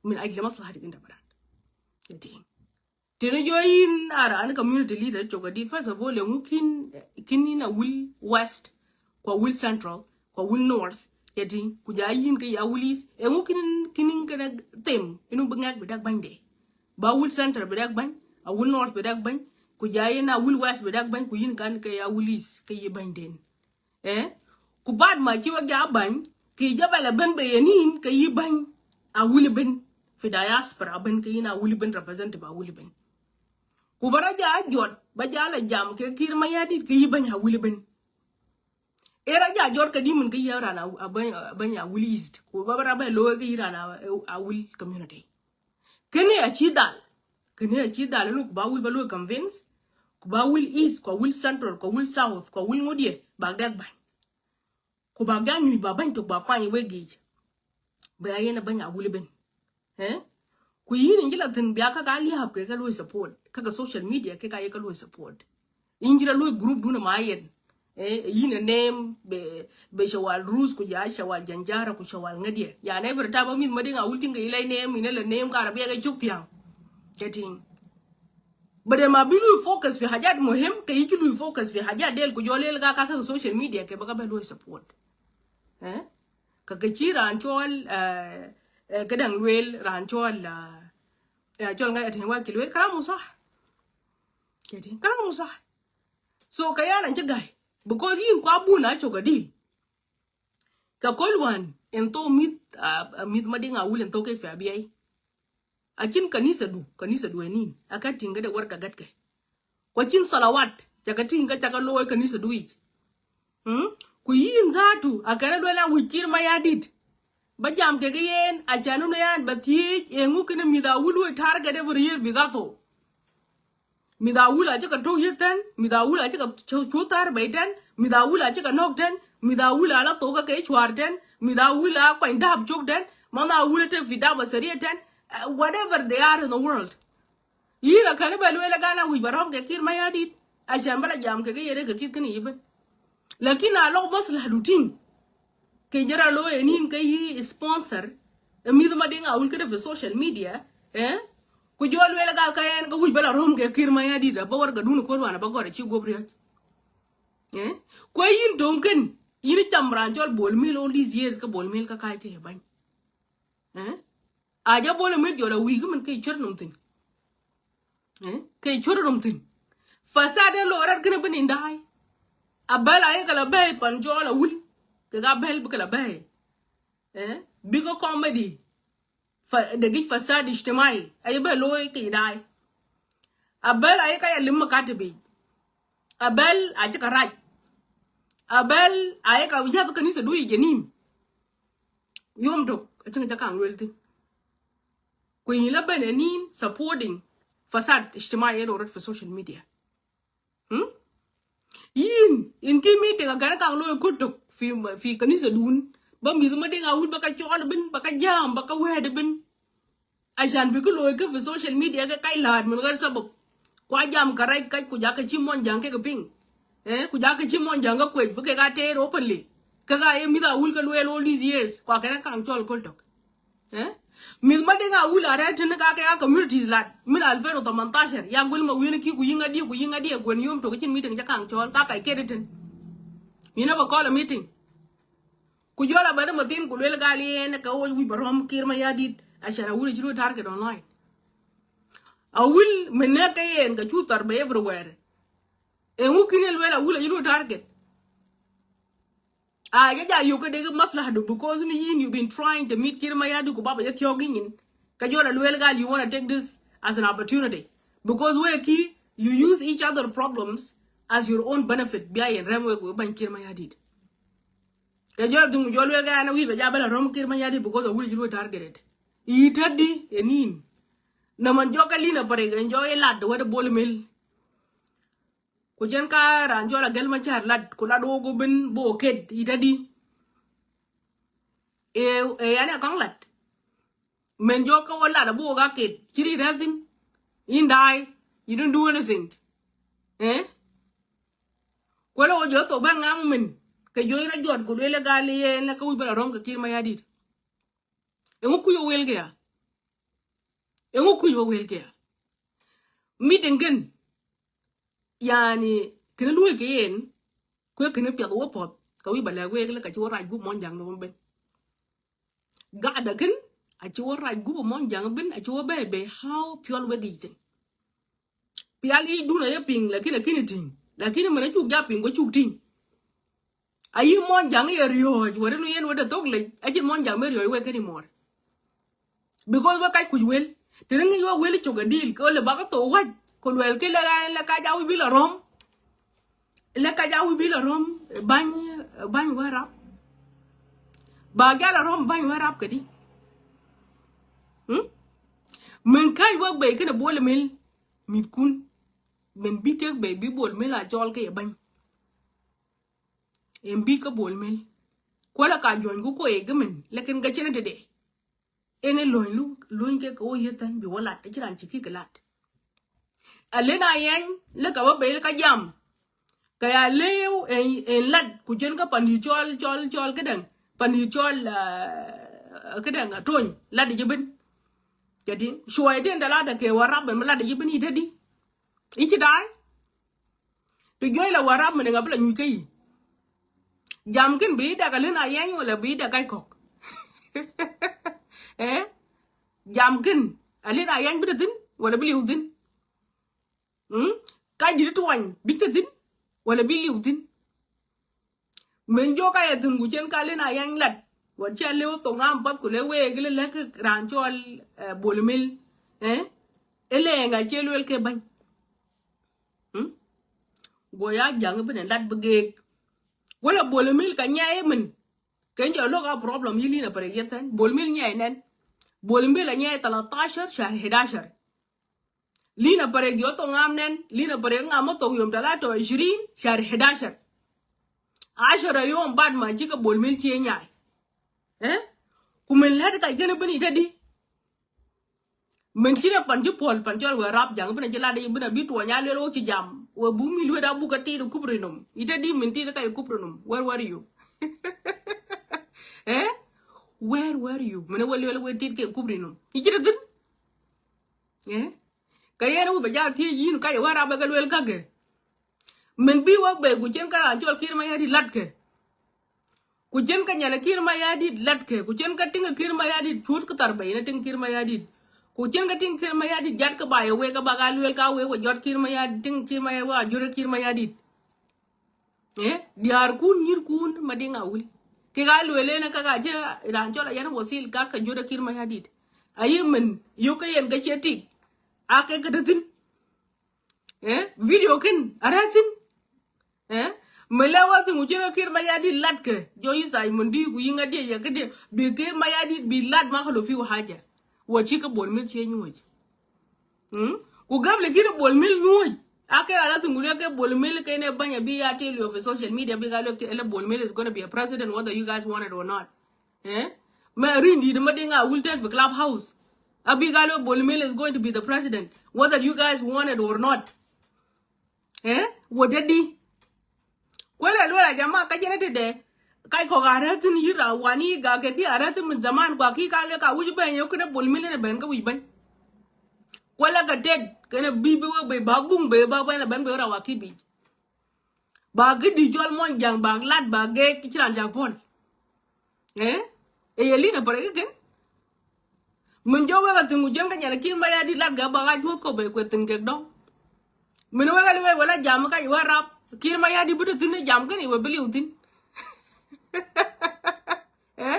Min ajli maslahatik inta barak. Iti. Tini jo yin ara an community leader choka di, first of all, engu kin, kin yin a Will West, kwa Will Central, kwa Will North, yeti, kuja yin ke ya Will East, engu kin, kin yin kena them, inu bingak bedak bande. Ba Will Center bedak bany, a Will North bedak bany, kuja yin a Will West bedak bany, ku yin kan ke ya Will East, ke ye bany den. Eh? Ku bad ma ci wek ja bany, ki jabal a ben be yenin, ke yi bany, a Will Ben, fi diaspora ben, ke yin a Will Ben representative a Will Ben. Ku bara ja jot, ba ja la jam ke Kir Mayadit ke yi bany a Will Ben. Era ja jot ke dimin ke yi ran a, a bany, a bany a Will East. Ku ba bara ba lo ke yi ran a, a Will community. Kene a ci dal. Kene a ci dal inu ku ba Will ba lo convince. Ku ba Will East, ku Will Central, ku Will South, ku Will ngudie, ba dek bany. Ku ba ga nyuj ba bany tok ba kwany we gej. Ba yen a bany a Will Ben. Eh? Ku yin in jila thin bia ka ga liab ke ka lo support. Ka ga social media ke ka ye ka lo support. In jila lo group duna ma yen. Eh, yin a name be, be shawal Rus ku ja shawal Janjara ku shawal ngadiya. Yani every time a mith ma dinga wul tinga ilay name, ina la name ka rabia ga chuk tiang. Getting. But ma bi lu focus fi hajat muhim, ke yiki lu focus fi hajat del ku jolel ga ka ka social media ke baga ba lu support. Eh? Ka ke ci ran chol, eh, eh, kedang luel ran chol, eh, eh, chol ngai atin wa ki luel kalamu sah. Keti kalamu sah. So ka yana ci gai because yin kwa buna choga di. Ka kol wan en to mit, ah, mit ma dinga wul en to ke fi abiai. Akin kanisa du, kanisa du enin. Aka tinga de warka gatke. Kwa kin salawat, chaka tinga chaka loy kanisa du ich. Hmm? Ku yin zatu, akana dwela wikir ma ya dit. Ba jam ke yen, achanu na yan, ba thiej, engu kene mida wulu target every year bigatho. Mida wula chika to yek ten, mida wula chika chu tar bay ten, mida wula chika nok ten, mida wula la toga ke chwar ten, mida wula kwa indab chok ten, mana wula te fida basari ten, uh, whatever they are in the world. Yira kani ba luela gana wij barom ke Kir Mayadit. Ashan bala jam ke yere ke Kir kini yiben. Lakin a lok bas la dutin. Ke jara lo enin ke yi sponsor. E mith ma dinga wul kede fi social media. Eh? Ku jol luela ga ka en ka wij bala rom ke Kir Mayadit. Ba war ga dunu kol wana ba gora chi gobri hach. Eh? Kwa yin donken. Yin cham ran jol Bol Mel all these years ka Bol Mel ka kai ke bany. Eh? Aja Bol Mel jola wigi min ke chor num tin. Eh? Ke chor num tin. Fasad en lo rat kene bin indai. Abel aye kala bay pan jola wul. Ke ga bel bi kala bay. Eh? Biko comedy. Fa, degi fasad ijtimai. Aye bay lo ke indai. Abel aye kaya limma katibi. Abel ache ka raj. Abel aye ka yaf kanisa du yi jenin. Yom tok, achin ka kang wel tin. Ku yin la ben enin supporting fasad ijtimai elo rat fi social media. Hmm? Yin, in ki meeting a gana kang lo kutok fi, fi kanisa dun. Ba mith ma dinga wul ba ka chol bin, ba ka jam, ba ka wede bin. Ashan bi ki loy ke fi social media ke kai lahat min ghair sabab. Kua jam kä rɛc kac ku jakä ci muɔ̱ny ja̱ŋ kek piŋ. Eh, ku jakä ci muɔ̱ny ja̱ŋ kä kuec bikɛ ka teer openly. Kɛ ka ye mi̱th Awil kä lueel all these years kua kɛn kaŋ cɔl köl tɔk. Eh, mi̱th Madiŋ Awil a rɛt tin ka kɛ a communities lat min alfen u thamantasher ya guil ma wi̱n ki ku yiŋ a diɛ ku yiŋ a diɛ guil yom tok cin meeting jɛ kaŋ cɔl ka kac ket tin. You never call a meeting. Ku jɔl a bɛn ma thin ku lueel gal yɛn kɛ wä wi̱c ba rɔm Kiir Mayardit. Acan Awil ci lu target online. Awil min nɛ kɛ yɛn kɛ cu thar bɛ everywhere. Ɛŋu kin yɛn lueel Awil a ci lu target. A jɛ ja yuk kä dek maslaha du because ni yin you been trying to meet Kiir Mayardit ku baba jɛ thiɔk inyin. Kɛ jɔl a lueel gal you wanna take this as an opportunity because wee ki you use each other problems as your own benefit bia yɛn rɛm wek wek bany Kiir Mayardit. Kɛ jɔl duŋ jɔl wek ɛ an wi̱i̱ bɛ ja bɛ la rɔm Kiir Mayardit because Awil ci lu targeted. I̱ tädi ɛ nin. Nɛ man jɔk ɛ Lina Parik ɛn jɔk ɛ lat wet Bol Mel. Ku cɛn ka raan cɔl a gɛl ma ca̱r lat ku lat wok wä ben bo ket i̱ tädi. Ɛ ɛ yan ɛ kɔŋ lat. Mɛn jɔk kä wä lat a bo wok a ket ci ri rɛthin. In da̱a̱y, you don't do anything. Eh? Kuɛlɛ wä jɔk thok bɛ ŋaŋ min kɛ jɔk in a jɔt ku lueel ɛ gal yɛ ɛn lɛ kä wi̱c bä la rɔm kɛ Kiir Mayardit. Ɛŋu kui̱ wä wel kɛ ya? Ɛŋu kui̱ wä wel kɛ ya? Meeting kɛn yani kɛn luɔ̱c kɛ yɛn. Kuɛ kɛn piath wä puɔth kɛ wi̱c ba lɛk wek lɛ kɛ ci wä rac gup muɔ̱ny ja̱ŋ ni wä ben. Gatdä kɛn a ci wä rac gup muɔ̱ny ja̱ŋ ben a ci wä bɛy bɛy how piɔl wek i̱ thin. Pial i̱ dun a yɛ piŋ lakin a kini ti̱ŋ lakin mɛn a cuk ja piŋ kɛ cuk ti̱ŋ. A yi muɔ̱ny ja̱ŋ yɛ riɔ̱ɔ̱c wä rin yɛn wä dee thok lec a ci muɔ̱ny ja̱ŋ ben riɔ̱ɔ̱c wek kɛn i̱ muɔr. Because wä kac kuc wel. Te ni ŋi̱i̱c wä wel cok a dil kɛ wä lɛ bakä thok wac kɛ luɛl kɛ lɛ lɛ kac a wi̱c bi la rɔm. Lɛ kac a wi̱c bi la rɔm bany bany wä rap. Ba gɛl a rɔm bany wä rap kɛ di. Hmm? Min kac wä bey kɛn a Bol Mel mi̱th kun. Min bi kek bey bi Bol Mel a cɔl kɛ yɛ bany. Ɛn bi kä Bol Mel. Kuɔlɛ ka juɔ̱ny ku kuɛ yɛ gɛ min lɛ kɛn gɛ cɛn a te dee. Ɛn ɛ luɔ̱ny lu luɔ̱ny kɛ kɛ wä yeth than bi wä lat ɛ ci ran ci ki kɛ lat. A len a yɛny lɛ kɛ wä bey lɛ ka jam. Kɛ ya lew ɛn lat ku cɛn kä pan di cɔl cɔl cɔl kädɛŋ pan di cɔl kädɛŋ a tony lat di jɛ ben. Cɛ ti cuɔy tin da lat kɛ wä rap ben lat di jɛ ben i̱ te di. I̱ ci da̱a̱y. Ti juɔ̱c la wä rap mi ni ŋa bi la nyuc kä yi. Jam kin bi dak a lin a yɛny wala bi dak kac kɔk. Eh? Jam kin a lin a yɛny bi te thin wala bi liw thin. Mm? Kac di ti tuɔny bi te thin wala bi liw thin. Min jɔk a yɛ thun ku cɛn ka lin a yɛny lat. Wä cɛ liw thok ŋam path ku lɛ wee gilɛ lɛk raan cɔl Bol Mel. Eh? Ilɛ ŋa cɛ luel kɛ bany. Mm? Guɔ ya jaŋ bi nɛ lat bi geek. Wala Bol Mel ka nyɛɛ min. Kɛn jɛ look a problem yi Lina Parik yɛ thɛn. Bol Mel nyɛɛ nɛn. Bol Mel a nyɛɛ talatashar shahar hidashar. Lina Parik jɔ thok ŋam nɛn. Lina Parik ŋam mɔ thok yom talata wa ishirin shahar hidashar. Ashara yom bad ma jika Bol Mel cie nyai. Eh? Ku min lät ka jɛn bin ite di. Min ci na pan ci puɔl pan cɔl wee rap jaŋ bin a ci lat i̱ bin a bi tuɔny a luel wä ci jam wee buk mi luet a buk a tit a kupri nom. Ite di min tit ka i̱ kupri nom. Where were you? Eh? Where were you? Min a wee luel wee tit kɛ kupri nom. I̱ ci te thin. Eh? Ka yɛn a wee ba jal thiec yin ka yɛ wee rap a kɛ luel kakɛ. Min bi wä bɛ ku cien ka raan cɔl Kiir Mayardit lat kɛ. Ku cien kä nyanɛ Kiir Mayardit lat kɛ ku cien kä tiŋ Kiir Mayardit cuut kä thar bɛ inɛ tiŋ Kiir Mayardit. Ku cien kä tiŋ Kiir Mayardit jat kä ba yɛ wek kä ba ka luel ka wek wä jɔt Kiir Mayardit tiŋ Kiir Mayardit wä a jurɛ Kiir Mayardit. Eh, diaar kun nyir kun ma diŋ a wul. Kɛ ka luel inɛ kä ka jɛ raan cɔl a yɛn wasil ka kä jurɛ Kiir Mayardit. A yi min yok kä yɛn kä ciɛ tik. A kɛ kä dä thin. Eh, video kin a rɛ thin. Eh? Mɛ lɛ wä thi̱n ku cin kä Kiir Mayardit lat kɛ jɔ yi Simon di ku yi ŋa diɛ yɛ kä diɛ bi Kiir Mayardit bi lat ma kalo fi wa haja. Wä ci kä Bol Mel ci nyuɔc. Hmm? Ku gam lɛ kiri Bol Mel nyuɔc. A kɛ ala thi̱n ku lɛ kɛ Bol Mel kɛ ne banya bi ya tell you fi social media bi ka lɛ kɛ lɛ Bol Mel is gonna be a president whether you guys want it or not. Eh? Mɛ rin di ma diŋ a wul tɛn fi clubhouse. A bi ka lɛ Bol Mel is going to be the president whether you guys want it or not. Ɛ wä dee di. Kuël ɛ luel a jama ka jɛn ɛ tetdɛ. Kac kɔk a rɛ̈th thi̱n yi̱r a wani gak kɛ ki a rɛ̈th thi̱n min zaman kua ki ka lek a wi̱c ben yɛ kɛnɛ Bol Mel ɛn ɛ ben kä wi̱c ben. Kuël ɛ kɛ tet kɛnɛ bi bi wek ben ba guŋ ben ba ben ɛ ben ben rawa ki bic. Ba ki di jɔl muɔ̱ny ja̱ŋ ba lat ba gek ci ran ja̱ŋ puɔl. Ɛ ɛ yɛ li̱n ɛ pärɛ kɛ kɛn. Min jɔw wek a thi̱n ku jiɛn kä nyɛn a Kiir Mayardit lat gɛ ba ka juɔ̱th kɔ ben kuɛ thi̱n kek dɔ̱ŋ. Min wek a liwek wala jam ka iwä rap Kiir Mayardit bi te thi̱n ɛ jam kɛn iwä bi liw thi̱n. Ɛ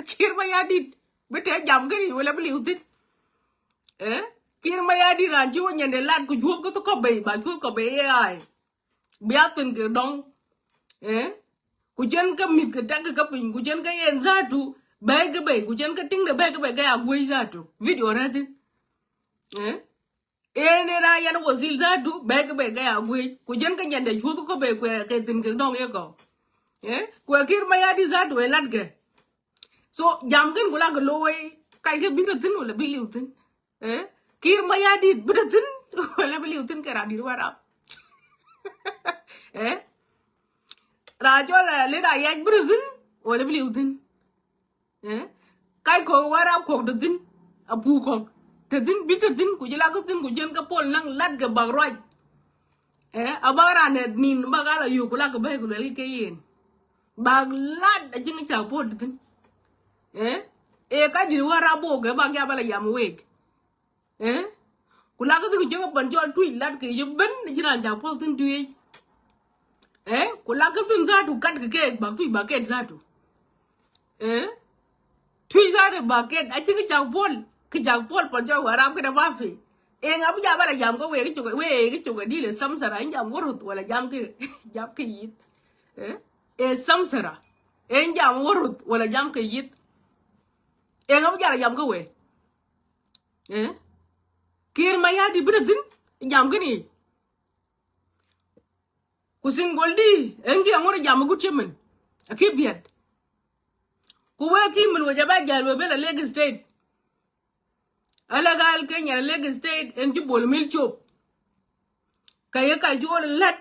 Kiir Mayardit bi te jam kɛn iwä la bi liw thi̱n. Ɛ Kiir Mayardit ran ci wä nyɛn de lat ku juɔ̱th kä thuk kɔ ben ba juɔ̱th kɔ ben ɛ ai. Bia thi̱n kɛ dɔ̱ŋ. Ɛ ku jɛn kä mi̱th kɛ tɛk kɛ kä piny ku jɛn kä yɛn zatu. Bɛy kɛ bɛy ku jɛn kä tiŋdɛ bɛy kɛ bɛy kɛ ya guey zatu. Video rɛ thi̱n. Ɛ en en a yɛn wä zil zatu bɛy kɛ bɛy kɛ ya guey ku jɛn kä nyɛn dɛ cuoth kä bɛy kuɛ kɛ thi̱n kɛ dɔ̱ŋ yɛ gɔw. Ɛ kuɛ Kiir Mayardit zatu ɛ lat kɛ. So jam kɛn ku la kɛ lo̱o̱y kac kɛ bikɛ thi̱n wala bi liw thi̱n. Ɛ Kiir Mayardit bi te thi̱n wala bi liw thi̱n kɛ ran dit wä rap. Ɛ raa jɔl ɛ lit a yac bi te thi̱n wala bi liw thi̱n. Ɛ kac kɔk wä rap kɔk te thi̱n a puk kɔk te thi̱n bik te thi̱n ku ji̱ la kä thi̱n ku jiɛn kä pol naŋ lat kɛ bak ruac. Ɛ a bak ran ɛ nin bak a la yuk ku la kɛ bäi ku luɛl kɛ kɛ yen. Bak lat a ji̱n cak pol te thi̱n. Ɛ ɛ kac dit wä rap bok ɛ bak ya bä la yam wek. Ɛ ku la kä thi̱n ku jiɛn kä pan jɔl tuic lat kɛ ji̱ ben ji̱ ran cak pol thi̱n tuic. Ɛ ku la kä thi̱n zatu kat kɛ kɛ bak tuic bak kɛt zatu. Ɛ tuic zatu bak kɛt a ci kä cak pol kä cak pol pan jɔl wä rap kɛ dɛ ba fi. Ɛ ŋa bi jabal a jam kä wee kä cok wee kä cok a dil ɛ samsara in jam wä ruth wala jam kɛ jam kɛ yith. Ɛ ɛ samsara in jam wä ruth wala jam kɛ yith. Ɛ ŋa bi jal a jam kä wee. Ɛ Kiir Mayardit bi te thi̱n jam kɛn i̱. Ku single di ɛn kiɛ ŋuɔ̱t jam agut ciemen a ki biɛt. Ku wee ki min wee jɛ ba jal wee ben la Lake State. Ala gal kɛ nyɛn Lake State ɛn ci Bol Mel cop. Ka yɛ kac ci ɣɔl lät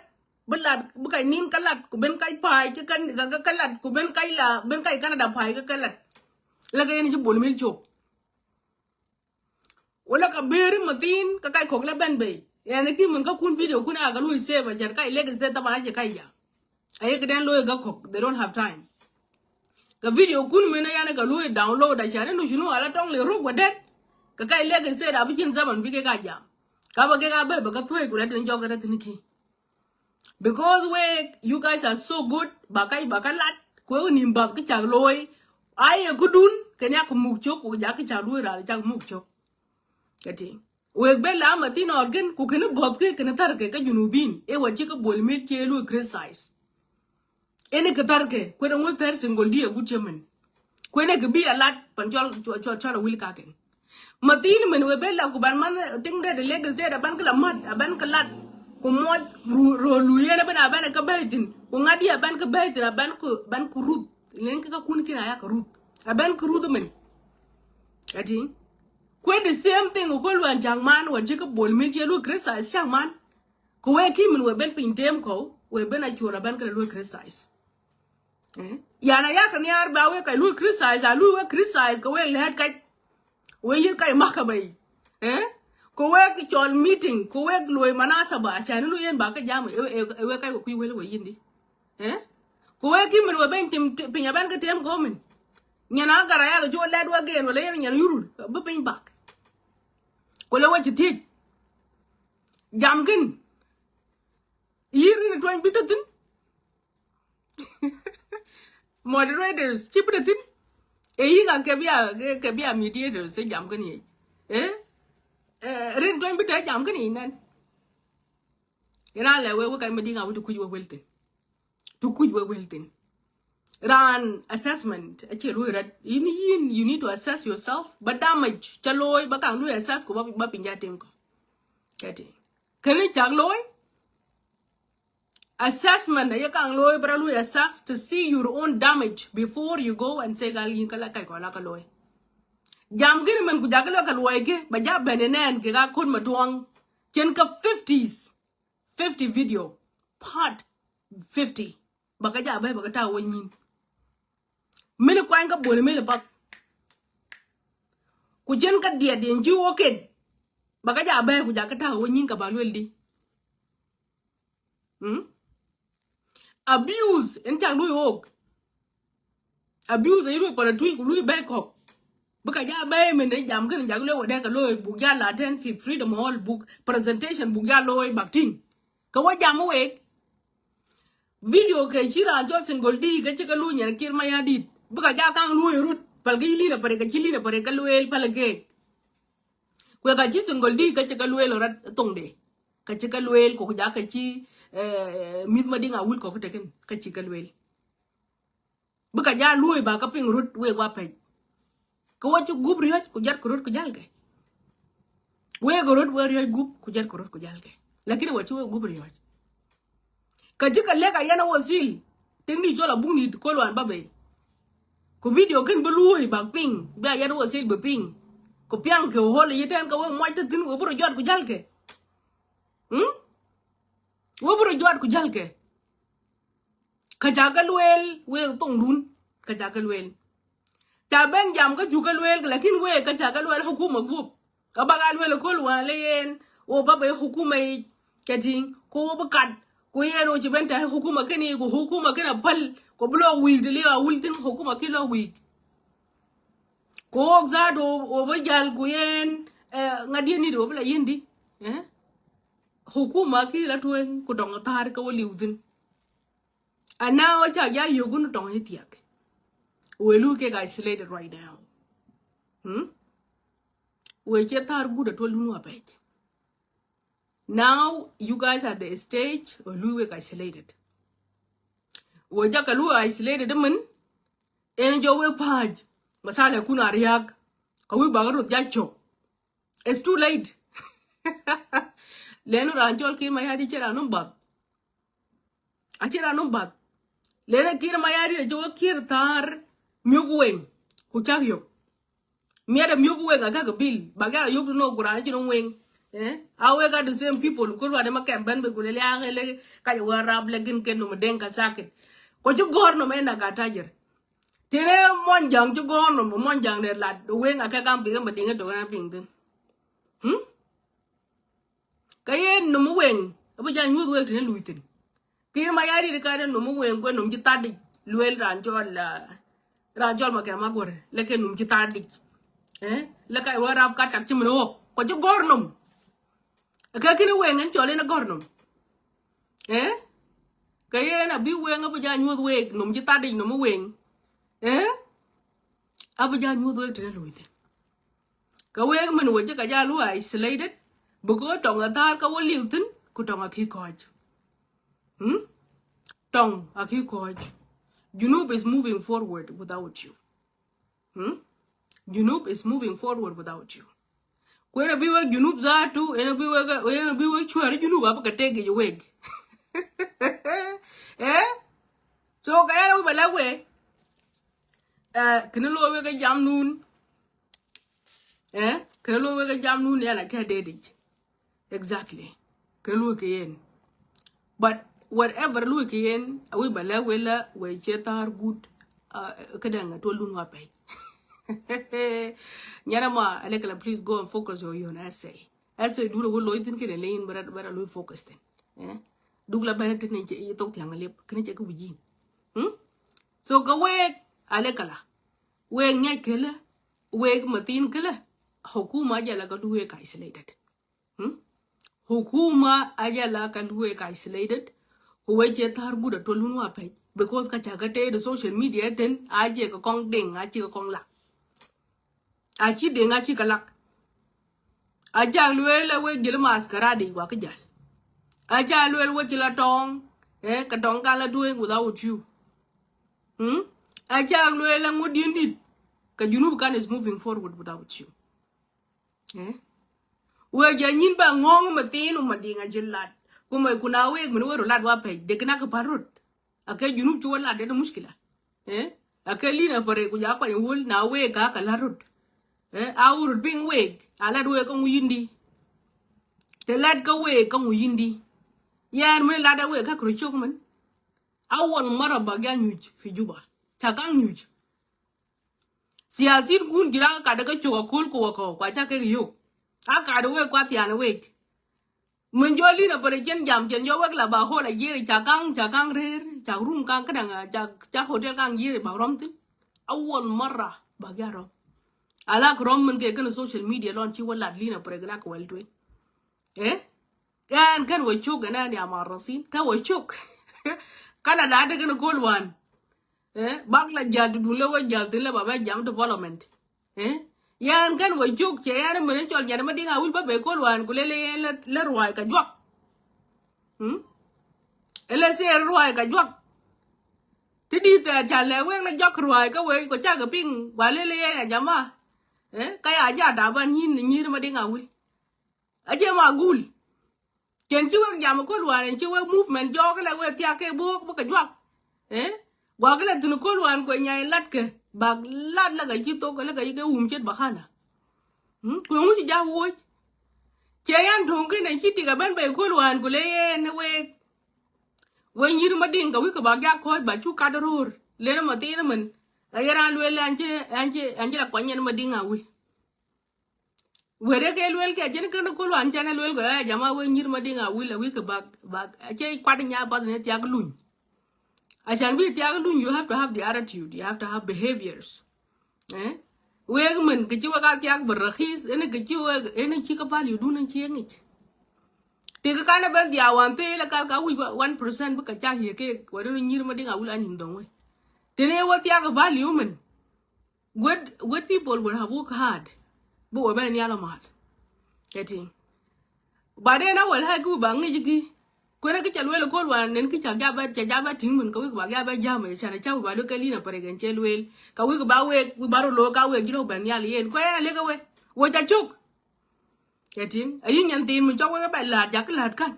bi lat bi kac nin kä lat ku ben kac pa̱a̱c kä kä kä lat ku ben kac la ben kac Canada pa̱a̱c kä kä lat. Ala kɛ yɛn ci Bol Mel cop. Wala ka beri mathin ka kac kɔk la ben bei. Yani ki mun ka kun video kun a ka lui save a jan kac Lake State taban a ce kac ya. A ye kiden loy ga kɔk, they don't have time. Ka video kun mena yani ka lui download a shani nu shunu ala tong le ruk wadet. Ka kac Lake State a bi chin zaman bi ke ka jam. Ka ba ke ka be ba ka thuai ku rat ni jok rat ni ki. Because we, you guys are so good. Ba kac ba ka lat. Kwe nim bab ki chak loy. Aye kudun kenya ku muk chok ku ja ki chak lui ra chak muk chok. Kati. Wek ben la mathin ɔt kɛn ku kɛn gɔth kɛ kɛn thar kɛ kä junubin. Ɛ wä ci kä Bol Mel cɛ lu criticize. Ɛn kɛ thar kɛ kuɛn ŋuth thɛr single di agut cɛ mɛn. Kuɛn ɛ kɛ bi a lat pan cɔl cɔl cɔl a wil ka kɛn. Mathin mɛn wek ben la ku ban man tiŋ dɛ de Lake State a ban kɛ la mat a ban kɛ lat. Ku muɔc ro lu yɛn a ben a ban kɛ bɛy thin ku ŋa̱t di a ban kɛ bɛy thin a ban kɛ ban kɛ ruth. Nen kɛ ka kun kin a ya kɛ ruth a ban kɛ ruth mɛn. Kati. Kuɛ the same thing ku luan cak man wä ci kä Bol Mel ci lu criticize cak man. Ku wee ki min wee ben piny tem kɔw wee ben a cuɔl a ben kɛ lu criticize. Eh? Yan a yak niar ba wee kɛ lu criticize a lu wee criticize kɛ wee lɛt kɛ wee yir kɛ mahkama yi. Eh? Ku wee ki cɔl meeting ku wee luɔy manasaba cani lu yen ba kɛ jam e wee kɛ wee kui̱ wel wee yin di. Eh? Ku wee ki min wee ben tim piny a ben kɛ tem kɔw min. Nyan a gar a yak a cuɔl lɛt wee gen wala yen nyan yurul bi piny bak. Ku le wee ci thiec. Jam kin. Yir ni tuany bi te thin. Moderators ci bi te thin. E yi ka kɛ bia kɛ bia mediators e jam kin ye. Eh? Eh, rin tuany bi te jam kin ye nen. Ina le we we ka mi di nga wi tu kuj we wel thin. Tu kuj we wel thin. Ran assessment a ce lu rat. Yin yin you need to assess yourself. Ba damage ca loy ba kan lu assess ko ba ba pinja tem ko. Kati. Kani cak loy. Assessment a ye kaŋ looi bä rɔ lui assess to see your own damage before you go and say gal yin kä la kac kɔ la kä looi. Jam gini mɛn ku jakä lɔ kɛ luɔi kɛ bɛ ja bɛn inɛn kɛ ka kon ma tuɔŋ cien kä fifties. Fifty video, part fifty. Bä kä ja bä, bä kä ta̱a̱ wä nyin. Mili kuany kä bol mili path. Ku jɛn kä diɛt yɛn ji̱ wä ket. Bä kä ja bä ku ja kä ta̱a̱ wä nyin kä ba luel di. Hmm? Abuse in cak lui wok. Abuse in lui pala tui ku lui bɛ kɔk. Bä kä ja bä min in jam kin jak lui wä dɛ kä lui buk ja la ten fi freedom hall buk presentation buk ja lui bak ting. Kä wä jam wek. Video kɛ ci raan cɔl single di kä ci kä luny yɛn Kiir Mayardit. Bä kä ja kaŋ luny rut. Pal kä ci lin a pare kä ci lin a pare kä luel pal kek. Kuɛ kä ci single di kä ci kä luel rat thong de. Kä ci kä luel kok ja kä ci, eh, mith ma diŋ a wul kok tekin kä ci kä luel. Bä kä ja luny ba kä piŋ rut wek wa pec. Kä wä ci gup riɔc ku jat ku rut ku jal kɛ. Wek rut wek riɔc gup ku jat ku rut ku jal kɛ. Lakin wä ci wek gup riɔc. Kä ji̱ kä lek a yɛn a wä thil. Tiŋ di cɔl a buk ni kol wan ba bei. Ku video kin bi luui bak piŋ. Bi a yɛn a wä thil bi piŋ. Ku piaŋ kɛ wä hol yi tɛn kä wek muac ti thin wek bi rɔ jɔt ku jal kɛ. Hmm? Wek bi rɔ jɔt ku jal kɛ. Kä ca kɛ lueel wek thoŋdun. Kä ca kɛ lueel. Ca ben jam kä cu kɛ lueel, lakin wek kä ca kɛ lueel hukuma guɔp. Kä bak a lueel aköl wan lɛ yen, wä bä bɛ hukuma ic, kɛ tiŋ, ku wä bi kat, ku yen wä ci ben tɛ hukuma kɛn ic, ku hukuma kɛn a päl, ku bi lɔ wi̱i̱k ti li a wul thin hukuma ki lɔ wi̱i̱k. Ku wok zaat wä, wä bi jal ku yen, eh, ŋa diɛn nit wä bi la yen di, eh? Hukuma ki la tueŋ, ku tɔŋ thaar kä wä liw thin. And now ca ja yoguni tɔŋ ithiak. We lu kek isolated right now. Hmm? We cɛ thar gut a tuɔl dun wa pɛc. Now you guys at the stage we lu wek isolated. We jaka lu isolated min. En jɔ wek paj. Masala kun a riak. Ka wek baga ruth ja chok. It's too late. Lenu ran jɔl ki ma ya di cɛ ran num bath. A ci ran num bath. Lene Kiir Mayardit a ci wä Kiir thar miök weŋ. Ku cak yök. Miat a miök weŋ a kak a bil. Bak ya yök ti nok ku ran ci num weŋ. Eh? A wek a the same people. Kul wan ma kɛm ben bi ku le liak le ka wä rap le gin ken num deŋ ka sakit. Ko ci gɔr num en a ka tajir. Tene mɔn jaŋ ci gɔr num mɔn jaŋ ne lat weŋ a kɛ kam bi ma diŋ to na piŋ thin. Hmm? Kä yen num weŋ, a bi ja nyuth wek tini luy thin. Kiir Mayardit ka den num weŋ kuɛ num ci thadic luel ran cɔl, ah, ran cɔl ma kɛ ma guɔr. Lɛ kɛ num ci thadic. Eh? Lɛ ka wä rap ka tak ci min wok. Kɔ ci gɔr num. Kä kini weŋ en cɔl in a gɔr num. Eh? Kä yen a bi weŋ a bi ja nyuth wek num ci thadic num weŋ. Eh? A bi ja nyuth wek tini luy thin. Kä wek min wä ci ka ja lu isolated. Because tɔŋ a thar ka wä liu thin ku tɔŋ a ki kɔc. Hmm? Tɔŋ a ki kɔc. Junub is moving forward without you. Hmm? Junub is moving forward without you. Kuɛn a bi wek Junub zatu, ɛn a bi wek, ɛn a bi wek cuɛɛri Junub a bi ka tek ic wek. Eh? So ka ɛn a wi ba lak wek. Eh, kini lo wek a jam nun. Eh, kɛ luɔi wek ɛ jam nun yɛn a kɛ dee dic. Exactly. Kɛ luɔi kɛ yɛn. But whatever luɔi kɛ yɛn, a wi̱i̱ ba lɛ wela wee cɛ thar gut. Uh, kɛ dɛŋ a tuɔl dun wa pɛy. Nyɛn a ma a lɛ kɛ la, please go and focus on your essay. Essay dun a wä lo̱c thin kɛ dɛ lɛ in bɛ ra, bɛ ra luɔi focus thin. Eh? Duk la bɛn tin ni cɛ thok thiaŋ a liep kɛ ni cɛ kɛ wi̱i̱ ji̱. Hmm? So kɛ wek a lɛ kɛ la. Wek nyɛc kɛ lɛ. Wek ma thin kɛ lɛ, hukuma a jɛ la ka du wek isolated. Hmm? Hukuma a jɛ la ka du wek isolated. Ku wek cɛ thar gut a tuɔl wun wa pɛc. Because ka ca ka tëë di social media ten, a jɛ ka kɔŋ diŋ, a ci ka kɔŋ lak. A ci diŋ, a ci ka lak. A jak lueel a wek jɛl maskaradi wa ki jal. A jak lueel wek ci la tɔŋ, eh, ka tɔŋ kan la tueŋ without you. Hmm? A jak lueel a ŋut diɛn dit. Ka Junub kan is moving forward without you. Eh? Wee jɛ nyin ba ŋɔŋ ma thin ma diŋ a ji̱ lat. Ku ma ku na wek min wee ru lat wa pɛc. Dek na kɛ par rot. A kɛ Junub cu wä lat dee mushkila. Eh? A kɛ lin a pare ku ja kuany wul na wek ka ka lat rot. Eh? A wä rot piŋ wek. A lat wek ka ŋu yindi. Te lat ka wek ka ŋu yindi. Yɛn mi lat a wek kä kɛ rɔ cok mɛn. Awal mara ba gɛ nyuc fi Juba. Ca kaŋ nyuc. Siasin kun ji̱ rak kä kat kä cok a kol kɛ wä kɔ kua ca kek yok. A kat wek kua thian wek. Min jɔ lin a bärɛ cɛn jam cɛn jɔ wek la ba hol a jiɛri ca kaŋ ca kaŋ rer ca rum kaŋ kädaŋ ca ca hotel kaŋ jiɛri ba rɔm thin. Awal mara ba gɛ rɔm. Alak rɔm min kɛ kɛn social media lɔn ci wä lat lin a bärɛ gɛ nak wɛl tueŋ. Eh? Ɛn kɛn wä cok ɛn ɛn ya marasin kɛn wä cok. Canada te kɛn kol wan. Eh? Bak la jal ti dun lɛ wä jal ti lɛ ba bɛ jam development. Eh? Yɛn kɛn wä cok cɛ yɛn mɛn cɔl nyɛn ma diŋ a wil ba bɛ kol wan ku lɛ lɛ yɛn lɛ ruac ka juak. Hmm? Ɛlɛ sɛ ruac ka juak. Ti di thɛɛr ca lɛ wek lɛ juak ruac kä wek kɔ cakɛ piŋ wa lɛ lɛ yɛn ya jama. Eh? Ka ya ja daban nyin nyir ma diŋ a wil. Acie ma gul. Cɛn ci wek jam kol wan ɛn ci wek movement jɔɔk lɛ wek thiak kɛ bo̱o̱k bä kɛ juak. Eh? Guak lɛ thin kol wan kuɛ nyay lat kɛ bak lat lɛ kɛ ci thok lɛ kɛ ci kɛ wum cet bakana. Hmm? Kuɛ ŋuc ja woc. Cɛ yan to̱ŋ kɛ nɛ ci tik a ben bɛ kol wan ku lɛ yɛn wek. Wek nyir ma diŋ kɛ wik kɛ bak ja kɔc ba cu kat ro̱o̱r. Lɛn ma thin mɛn. Ɛ yɛn an luel an ci an ci an ci la kuany yɛn ma diŋ a wil. Wede ke luel kɛ jɛn kɛn kul wan cɛn luel kɛ ɛ jama wek nyir ma diŋ a wil a wik bak bak a cɛ kuat nya bath ni thiak luny. A can bi thiak luny, you have to have the attitude, you have to have behaviors. Eh? Wek min kɛ ci wek a thiak bɛ rakhis ɛn kɛ ci wek ɛn ci kä pal yu dun ɛn ci ŋic. Ti kɛ kan ben dhia wan thee lɛ kal ka wi̱c one percent bi kɛ ca hiɛ kek wede ni nyir ma diŋ a wil a nim dhɔŋ wek. Tini wek thiak value min. Good, good people will have work hard. Bi wä bɛ nhial a math. Kɛ tiŋ. But then a wal hak ku ba ŋic ki. Kuɛn a ki ca luel kol wan nen ki ca ja bɛ ca ja bɛ tiŋ min ka wik ba ja bɛ jam ca na ca ba luel kɛ lina pare gɛn cɛ luel ka wik ba wek wi ba ro lo ka wek jilo bɛ nhial yen kuɛ na lek a wek wä ca cok. Kɛ tiŋ a yin nyan tin min cɔk wek bɛ laat jak laat kan.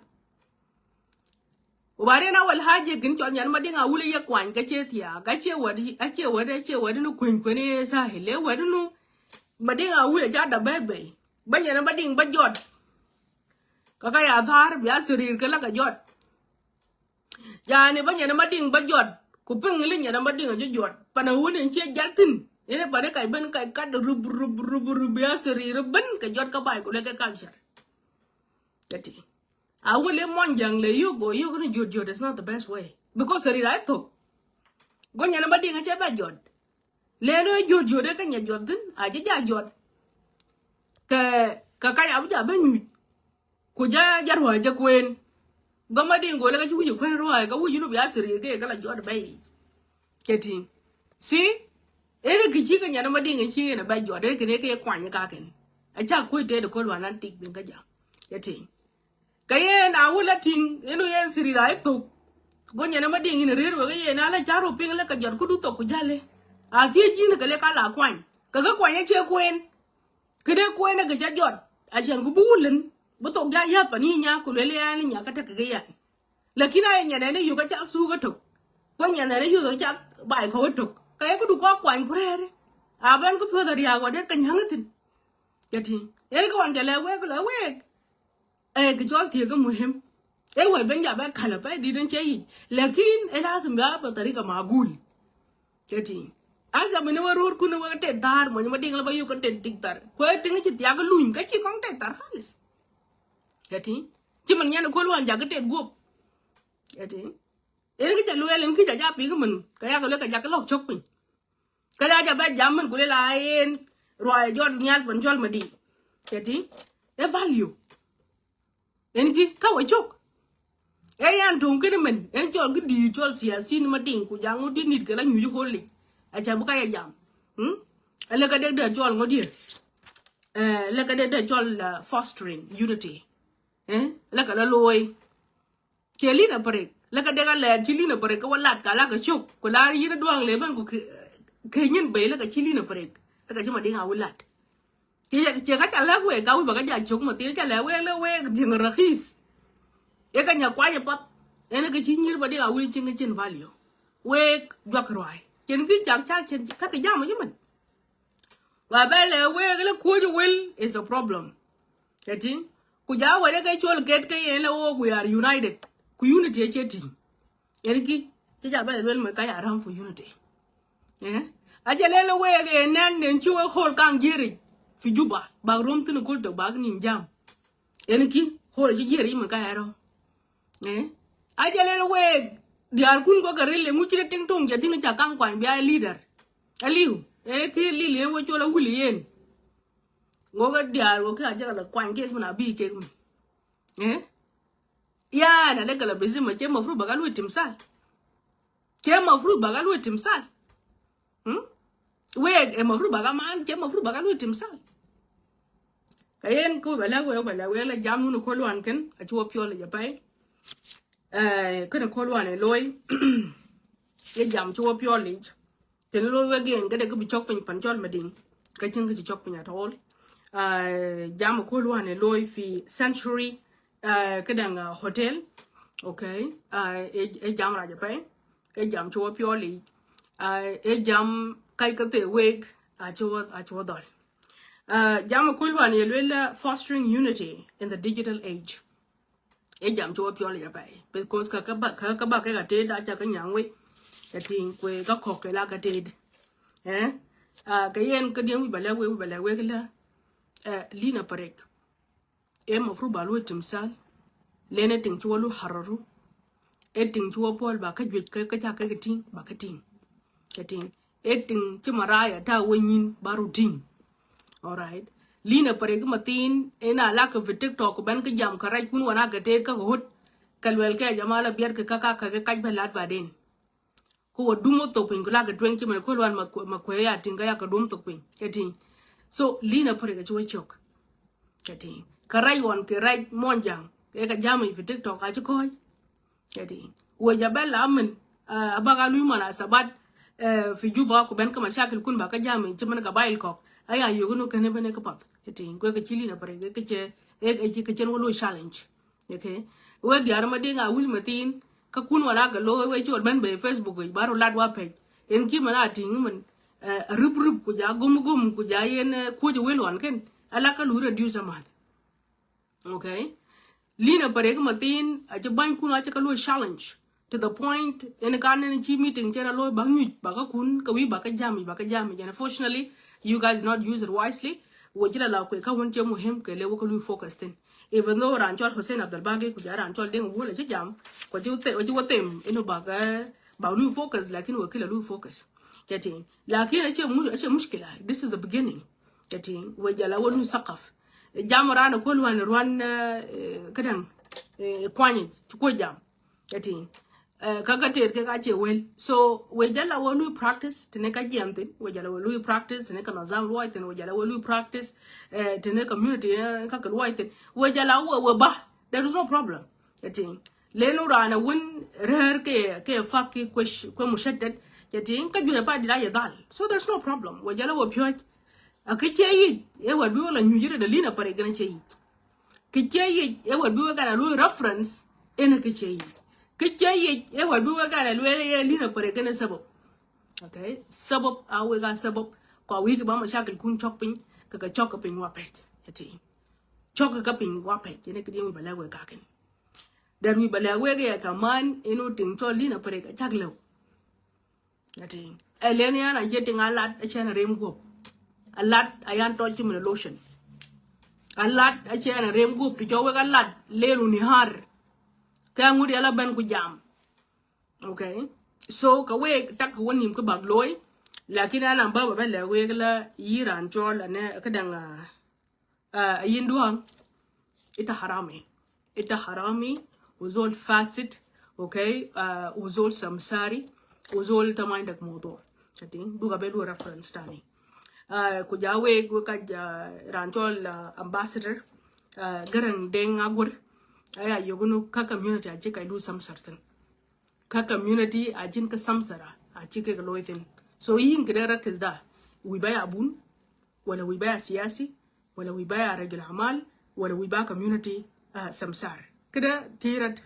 Wari na wal haje kin cɔl nyan ma diŋ a wul ye kuany ka ce thiaak a ce wadi a ce wadi a ce wadi ni kueny kueny ye sahil le wadi nu. Ma diŋ a wul a ca da bɛy bɛy ba nyan ma diŋ ba jɔt. Ka ka ya thar bia sirir ka la ka jɔt. Yani ba nyan ma diŋ ba jɔt ku piŋ li nyan ma diŋ a jɔ jɔt pana wun in ce jal tin. Ene pane ka ben ka kat rub rub rub rub bia sirir ben ka jɔt ka bay ku le ka culture. Kɛ ti a wul i̱ muɔnyjäŋ lɛ yuk go yuk ni jot jot is not the best way because seri ra ithok. Go nyɛn ba diŋ a cɛ bɛ jot lɛ ni jot jot kä nyɛ jot thin a cɛ ja jot. Kɛ kɛ kac a bi ja bɛ nyuc ku ja ja ruac jɛ kuën. Go ma diŋ go lɛ kä ci wi̱c kuën ruac kä wi̱c yun bi a seri kɛ kɛ la jot bɛ yic. Kɛ tiŋ. Si ene kɛ ci kɛ nyɛn ma diŋ ci kɛ na bɛ jot ene kɛ ne kɛ kuany ka kɛn. A ca kuec te de kol wan an tik bin kä jam. Kɛ tiŋ. Kɛ yen a wul a tiŋ inu yen siri ra ithok. Go nyɛn ma diŋ in rir wek yen a la ca ru piŋ lɛ kɛ jot ku du thok ku jale. A thiec ji̱n kɛ lɛ ka la kuany kɛ kɛ kuany a cɛ kuën. Kɛ de kuën kɛ ca jot a cɛn ku bi wulin bi thok ja yath pani nya ku lɛ lɛ an nya kä tek kɛ yan. Lakin a yɛ nyɛn ɛn ɛ yuk a ca thuk a tok. Kuɛ nyɛn ɛn ɛ yuk a ca bay kɔw a tok kɛ yɛ ku du kɔ kuany ku rɛɛri. A ben ku piɔth a riak wa det kɛ nyaŋ a thin. Kɛ tiŋ yen kɛ wan jɛ lɛ wek lɛ wek. Ɛ kɛ cɔl thiek kä muhim. Ɛ wal ben ja bɛ kalä pɛ dit in cɛ yic lakin ɛ lazim bɛ a bɛ tarika magul. Kɛ tiŋ asa mini wä ror kun wä tet dhar mɔny ma diŋ la ba yuk kä tet dik dhar kuɛ tiŋ ci thiak luny kä ci kɔŋ tet dhar khalis. Kɛ tiŋ ci man nyɛn kuɔl wan jak kä tet guop. Kɛ tiŋ ɛ ni ki ca luɛl in ki ca ja pik min kä yak luɛ kä jak kä lɔk cɔk piny. Kä ca jɛ bɛ jam min ku lel a yen ruac jɔt nhial pɛn cɔl ma di̱i̱. Cɛ ti ɛ value. Ɛn ki kä wä cok. Ɛ yan to̱ŋ kini min ɛn cɔl ki di̱i̱t cɔl siasin ma di̱i̱ ku jaŋ wä di̱t nit kɛ la nyuc hold lic. A cɛ bi ka yɛ jam. Ɛ lɛ kɛ dek dee cɔl ŋɔ diɛ. Ɛ lɛ kɛ dek dee cɔl fostering unity. Ɛ lɛ kɛ la looi. Cɛ lin a pärek lä kɛ dek a lɛɛt ci lin a pärek kɛ wä lat ka la kɛ cok ku la yin a duaŋ lɛ ben ku kɛ nyin bey lä kɛ ci lin a pärek lä kɛ ci ma diŋ a wä lat. Cɛ cɛ ka ca lɛk wek ka wi̱c ba kɛ ja cok ma thil ca lɛk wek lä wek diŋ a rakhis. Yɛ kɛ nya kuany a path ɛn kɛ ci nyir ma diŋ a wä cin kɛ cin value. Wek juak ruac cin ki cak ca cin ka kɛ jam a ci mɛn. Wa bɛ lɛ wek lä kuoc wel is a problem. Kɛ ti ku ja wä lɛ kɛ col ket kɛ yɛn lɛ wok we are united. Ku unity ɛ cɛ ti̱ŋ. Ɛn ki cɛ ca bɛ luel mɛ ka ya ram for unity. Eh? A jɛ lɛl wek ɛ nɛn den ci wek hold kaŋ jieric fi Juba bak rom thin kul tok bak nim jam. Ɛn ki hold ci jieric mɛ ka ya ram. Eh? A jɛ lɛl wek diaar kun kɔ kɛ ril ŋu ci de tiŋ tuŋ jɛ tiŋ ca kaŋ kuany bia leader. Aliu. Eh, ki lil yen wek col a wuli yen. Ŋo kɛ diaar wek ki a jɛ kɛ la kuany kek min a bi kek min. Eh? Ya na de kala bizima ce mafrut baka lui timsal. Ce mafrut baka lui timsal. Hmm? Wek e mafrut baka man ce mafrut baka lui timsal. Ka yen ku bala we bala we la jam nu ko luan ken a ci wo piol ja pai. Eh, kene ko luan e loy. Ye jam ci wo piol. Teni lo̱o̱ wek yen kä dee kä bi cɔk piny pan cɔl Madiŋ. Kä cin kä ci cɔk piny at all. Ah, jam a ko̱l wan ɛ lo̱o̱ fi Century, ah, kä dɛŋ, ah, hotel. Okay. Ah, ɛ, ɛ jam raja pɛy. Ɛ jam ci wä piɔl i̱. Ah, ɛ jam kac kä thee wek a ci wä, a ci wä dhɔl. Ah, jam a ko̱l wan ɛ luel, ah, fostering unity in the digital age. Ɛ jam ci wä piɔl i̱ apɛi. Because kä kä ba, kä kä ba kɛ ka tet a ca kä nyaŋ wei. Kä tiŋ kuɛ kä kɔk kɛ la kä tet. Eh? Ah, kä yɛn kä diɛn wi̱c ba lɛ wei, wi̱c ba lɛ wei kä la. Eh, Lina Parek. Ɛ mafrut ba lu timsal. Lɛn ɛ tiŋ ci wä lu hararu. Ɛ tiŋ ci wä puɔl ba kä juec kä, kä ca kä tiŋ, ba kä tiŋ. Kä tiŋ. Ɛ tiŋ ci maraya ta wä nyin ba ru tiŋ. Alright. Lina Parek ma thin, ina lak fi TikTok, ben ki jam ka raj kun wana ka tet ka hot. Ka luel kɛ jama la biat ka ka ka ka kac ba lat ba den. Ko wa dum wa thok piny ku lak ka tueng ci man ko luan ma kwe, ma kwe ya tiŋ ka ya ka dum thok piny. Ɛ tiŋ. So, Lina Parek ka ci wa chok. Ɛ tiŋ. Ka raj wan ke raj monjang. Ɛ ka jam fi TikTok a ci koj. Ɛ tiŋ. Wec a bɛ la min, ah, a bak a luy munasabat, eh, fi Juba ku ben kä mashakil kun ba kä jami ci min gabail kɔk. Aya yogin wä kɛn ben kä path. Ɛ tiŋ. Kuɛ kä ci Lina Parek kä cɛ, ɛ, ɛ, kä cɛn wä luy challenge. Okay. Wek diaar ma diŋ a wil ma thin, kä kun wan a gɛ lo̱o̱, wek col ben bɛ Facebook i̱, ba ru lat wa page. Ɛn ki man a tiŋ min, eh, rup rup ku ja gum gum ku ja yɛn, eh, kuoc wil wan ken. A la kä lu reduce a math. Okay. Lina Parek ma thin, a ci bany kun a ci kä lu challenge. To the point, ɛn kan ɛn ci meeting cɛ ra lo̱ bak nyuc, bak kä kun, kä wi̱i̱ bak kä jam, bak kä jam. And unfortunately, you guys not use it wisely. Wä ci la la kuɛ kä wun cɛ muhim kɛ le wä kä lu focus thin. Even though ran cɔl Hussein Abdul Bagi, ku ja ran cɔl Deng Wul, a ci jam, ku ci wä the-, ci wä them, inu bak, eh, bak lu focus, lakin wä kila lu focus. Kä tiŋ. Lakin a ci mu-, a ci mushkila. This is the beginning. Kä tiŋ. Wä jala wä lu sakaf. Jam ran a kuɔl wan ruan, eh, eh, kä dɛŋ, eh, kuany, ci kuɔ jam. Kä tiŋ. Eh, kä kä ter kɛ ka cie wel. So, wä jala wä lu practice, tini kä jiɛm thin, wä jala wä lu practice, tini kä nazam luɔc thin, wä jala wä lu practice, eh, tini community, eh, kä kɛ luɔc thin. Wä jala wä, wä ba. There is no problem. Kä tiŋ. Lenu ran a wun rɛr kɛ, kɛ fak ki kuɛ sh-, kuɛ mushatat. Kä tiŋ, kä jun a pa di la yɛ dhal. So, there's no problem. Wä jala wä piɔc. A kä cɛ yic, ɛ wä bi wä la nyuc rɛ da Lina Parek gɛn cɛ yic. Kä cɛ yic, ɛ wä bi wä gana lu reference, ɛn kä cɛ yic. Kä cɛ yic, ɛ wä bi wä gana lu ɛ Lina Parek gɛn sabab. Okay? Sabab, a wek a sabab, kua wek ba mashakil kun chok piny, kä kä chok piny wa pɛc. Kä tiŋ. Chok kä piny wa pɛc, ɛn kä diɛn wi̱i̱ ba lɛ wek kakin. Dɛr wi̱i̱ ba lɛ wek ɛ kaman, ɛn wä tiŋ chɔ Lina Parek a chak lɛw. Kä tiŋ. Ɛ lɛn yan a cɛ tiŋ a lat a cɛ na rem guɔp. A lat a yan tɔc ci min a lotion. A lat a cɛ na rem guɔp ti cɔ wek a lat lelu ni har. Kɛ ŋut yala ben ku jam. Okay. So, kä wek tak kä wä nim kä bak loy. Lakin an a ba ba bɛ lɛ wek la yi ran cɔl anɛ kä daŋ, ah, Ah, yin duaŋ. Ita harami. Ita harami. Wa zol fasid. Okay. Ah, wa zol samsari. Wa zol ita ma indak mawdu. Ati, duga belu reference tani. Ah, ku ja wek, wek ka ja ran cɔl, ah, ambassador. Ah, Garang Deng Agur. Aya yogunu kä community a jika ilu samsar thin. Kä community a jin kä samsara a ci kɛ loy thin. So yin kɛ dee rakis da. Wi̱i̱ ba ya bun. Wala wi̱i̱ ba ya siyasi. Wala wi̱i̱ ba ya rajul amal. Wala wi̱i̱ ba community, ah, samsar. Kida tirat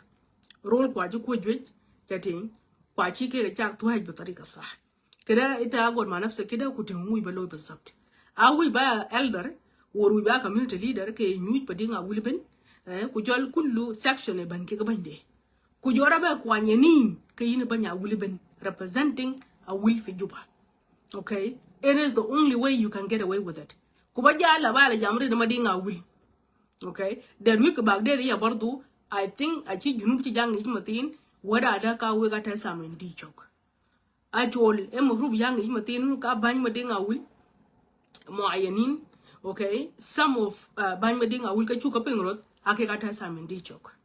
rol kua ci kuo juec. Kä tiŋ. Kua ci kɛ cak tuac bi tarika sah. Kida ita agod ma nafsa kida ku tiŋ wi̱i̱ ba loy bi sabt. A wi̱i̱ ba ya elder. Wor wi̱i̱ ba community leader kɛ nyuc pa diŋ a wil ben. Eh, ku jɔl kullu section e ban kɛ ban de. Ku jɔra bɛ kuany yɛ nin kɛ yin bä nya wuli ben representing a wuli fi Juba. Okay? It is the only way you can get away with it. Ku bä jala bala jam rin ma di ŋa wuli. Okay? That week back there ya bardu, I think a ci junub ci jang ic ma tin, wada da ka wek a tɛ samin di chok. Actual, e mafrub yang ic ma tin ka bany ma di ŋa wuli. Muayanin, okay? Some of, uh, bany ma di ŋa wuli ka chu ka ping rot, a ke ka tɛ samin di chok.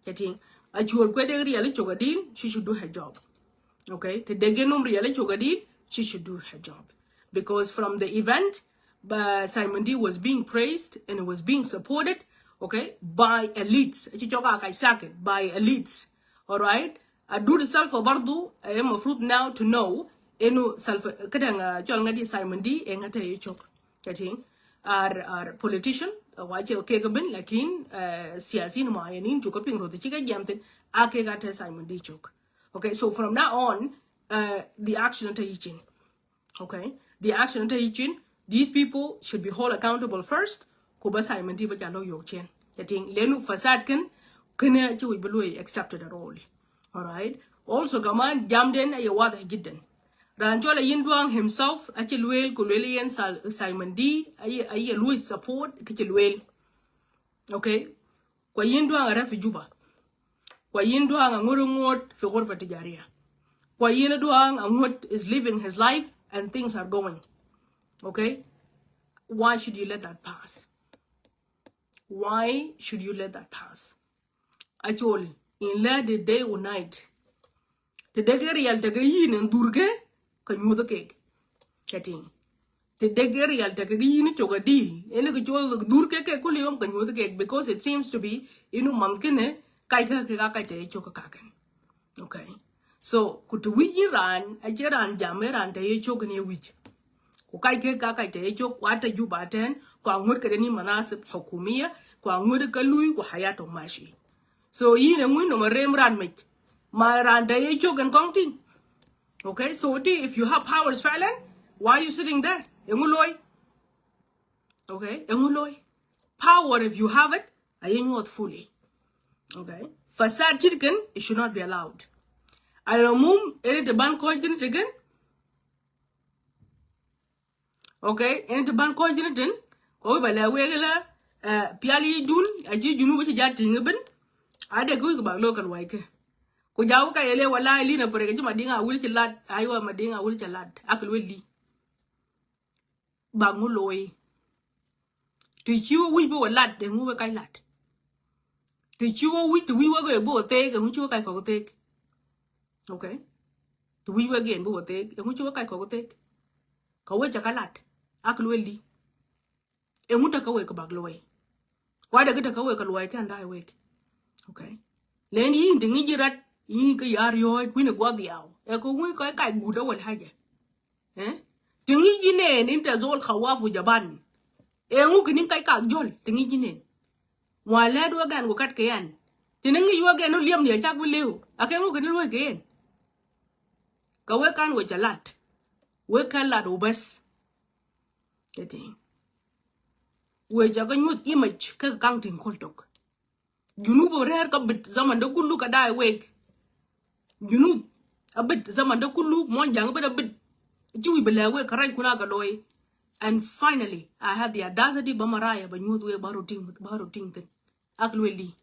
Getting a chuɔl kuɛ dek riɛl i̱ cok adil, she should do her job. Okay? Te dek yɛ nom riɛl i̱ cok adil, she should do her job. Because from the event, ba Simon D was being praised and it was being supported, okay, by elites. Ci cok a kac sakit, by elites. All right? A dud Salva bardu, eh, mafrut now to know, inu Salva, kadang, uh, cɔl ŋa di Simon D, e ŋa te ye cok. Getting, ar, ar politician, uh, wache kek ben, lakin, uh, siyasin muayanin, chuka ping rot, chika jam thin, a kek a te Simon D chok. Okay, so from now on, uh, the action ata yichin. Okay, the action ata yichin, these people should be held accountable first, ku ba Simon D ba jalo yok chen. Getting, lenu fasad ken, kene chi wich belwe accepted at all. All right. Also, kaman jam den aye wadih jidden. Ran chola yin duang himself, achi luel, ku luel yen Sal-, Simon D, aye, aye luel support, kichi luel. Okay. Kwa yin duang a ref Juba. Kwa yin duang a ngur ngut fi ghurfa tijariya. Kwa yin duang a ngut is living his life and things are going. Okay. Why should you let that pass? Why should you let that pass? Actually, in lɛ di day or night. Ti dek irial tekɛ yin in dhurkɛ, kɛ nyuuth kek. Kɛ tiŋ. Ti dek irial tekɛ yin cok adil. Ini kɛ col dhurkɛ kɛ kul yom kɛ nyuuth kek, because it seems to be inu man kene kac kɛ kɛ kac tɛ cok kɛ kakɛ. Okay. So, ku ti wic yin raan, a cɛ raan jam, ɛ raan tɛ ye cok ni wic. Ku kac kɛ ka kac tɛ ye cok, wa tɛ Juba tɛn, ku a ŋut kɛ deni manasib hukumiya, ku a ŋut kɛ lui, ku hayat mashi. So, yin ɛ ŋuin nɔmɔ rem raan mec. Ma raan tɛ ye cok in kɔŋ tin. Okay, so ti, if you have powers fɛlɛn, why are you sitting there? Ɛ ŋu loy? Okay, ɛ ŋu loy? Power, if you have it, a ye nyuɔth fully. Okay, fasad cit ken, it should not be allowed. Al umum, ɛn ti ban kɔc tin ti ken. Okay, ɛn ti ban kɔc tin tin. Kɔ wi ba lɛ wek la, eh, pial yi dun, a ci junub ci ja tiŋ bin. A dek wi ba lo kal wai ke. Ku ja wi ka yele wala ili na pare ke ci ma dinga wul ci lat, aywa ma dinga wul ci lat. Ak lwe li. Ba ŋu loy. Ti ci wä wi̱c bi wä lat, ɛŋu wä kac lat. Ti ci wä wi̱c, ti wi̱c wä gɛ bi wä thek, ɛŋu ci wä kac kɔk thek. Okay. Ti wi̱c wä gɛn bi wä thek, ɛŋu ci wä kac kɔk thek. Ka wä ca ka lat. Ak luel di. Ɛŋu te ka wek bak luɔy. Kuadɛ ki te ka wek ka luɔy kɛn da̱a̱ wek. Okay. Len yin ti ŋi̱c ji̱ rat, yin kä ya̱r yɔ̱ɔ̱c, kui̱n ɛ guath yaw. Ɛ kɛ ŋui̱ kɔc kac guut ɛ wal haja. Eh? Ti ŋi̱c ji̱ nɛɛn in te zol khawafu jaban. Ɛ ŋu kɛ ni̱n kac kak jol, ti ŋi̱c ji̱ nɛɛn. Wa lɛt wä gɛn ku kat kɛ yɛn. Ti ni ŋi̱c wä gɛn wä liɛm ni a cak wä liw. A kɛ ŋu kɛ ni luɔ̱c kɛ yɛn. Kɛ wek kan wek ca lat. Wek kɛ lat wä bäth. Kɛ ti. Wek ca kɛ nyuth image kɛ kaŋ tin kol tok. Junub rɛɛr kä bit zaman de kulu kä da̱a̱ wek. Junub a bit zaman de kulu, muɔnyjaŋ a bit a bit. Ci wi̱c bi lɛ wek kä rac kun a kɛ loy. And finally, I had the audacity ba Maraya ba nyuth wek ba routine, ba routine thin. Ak luel di.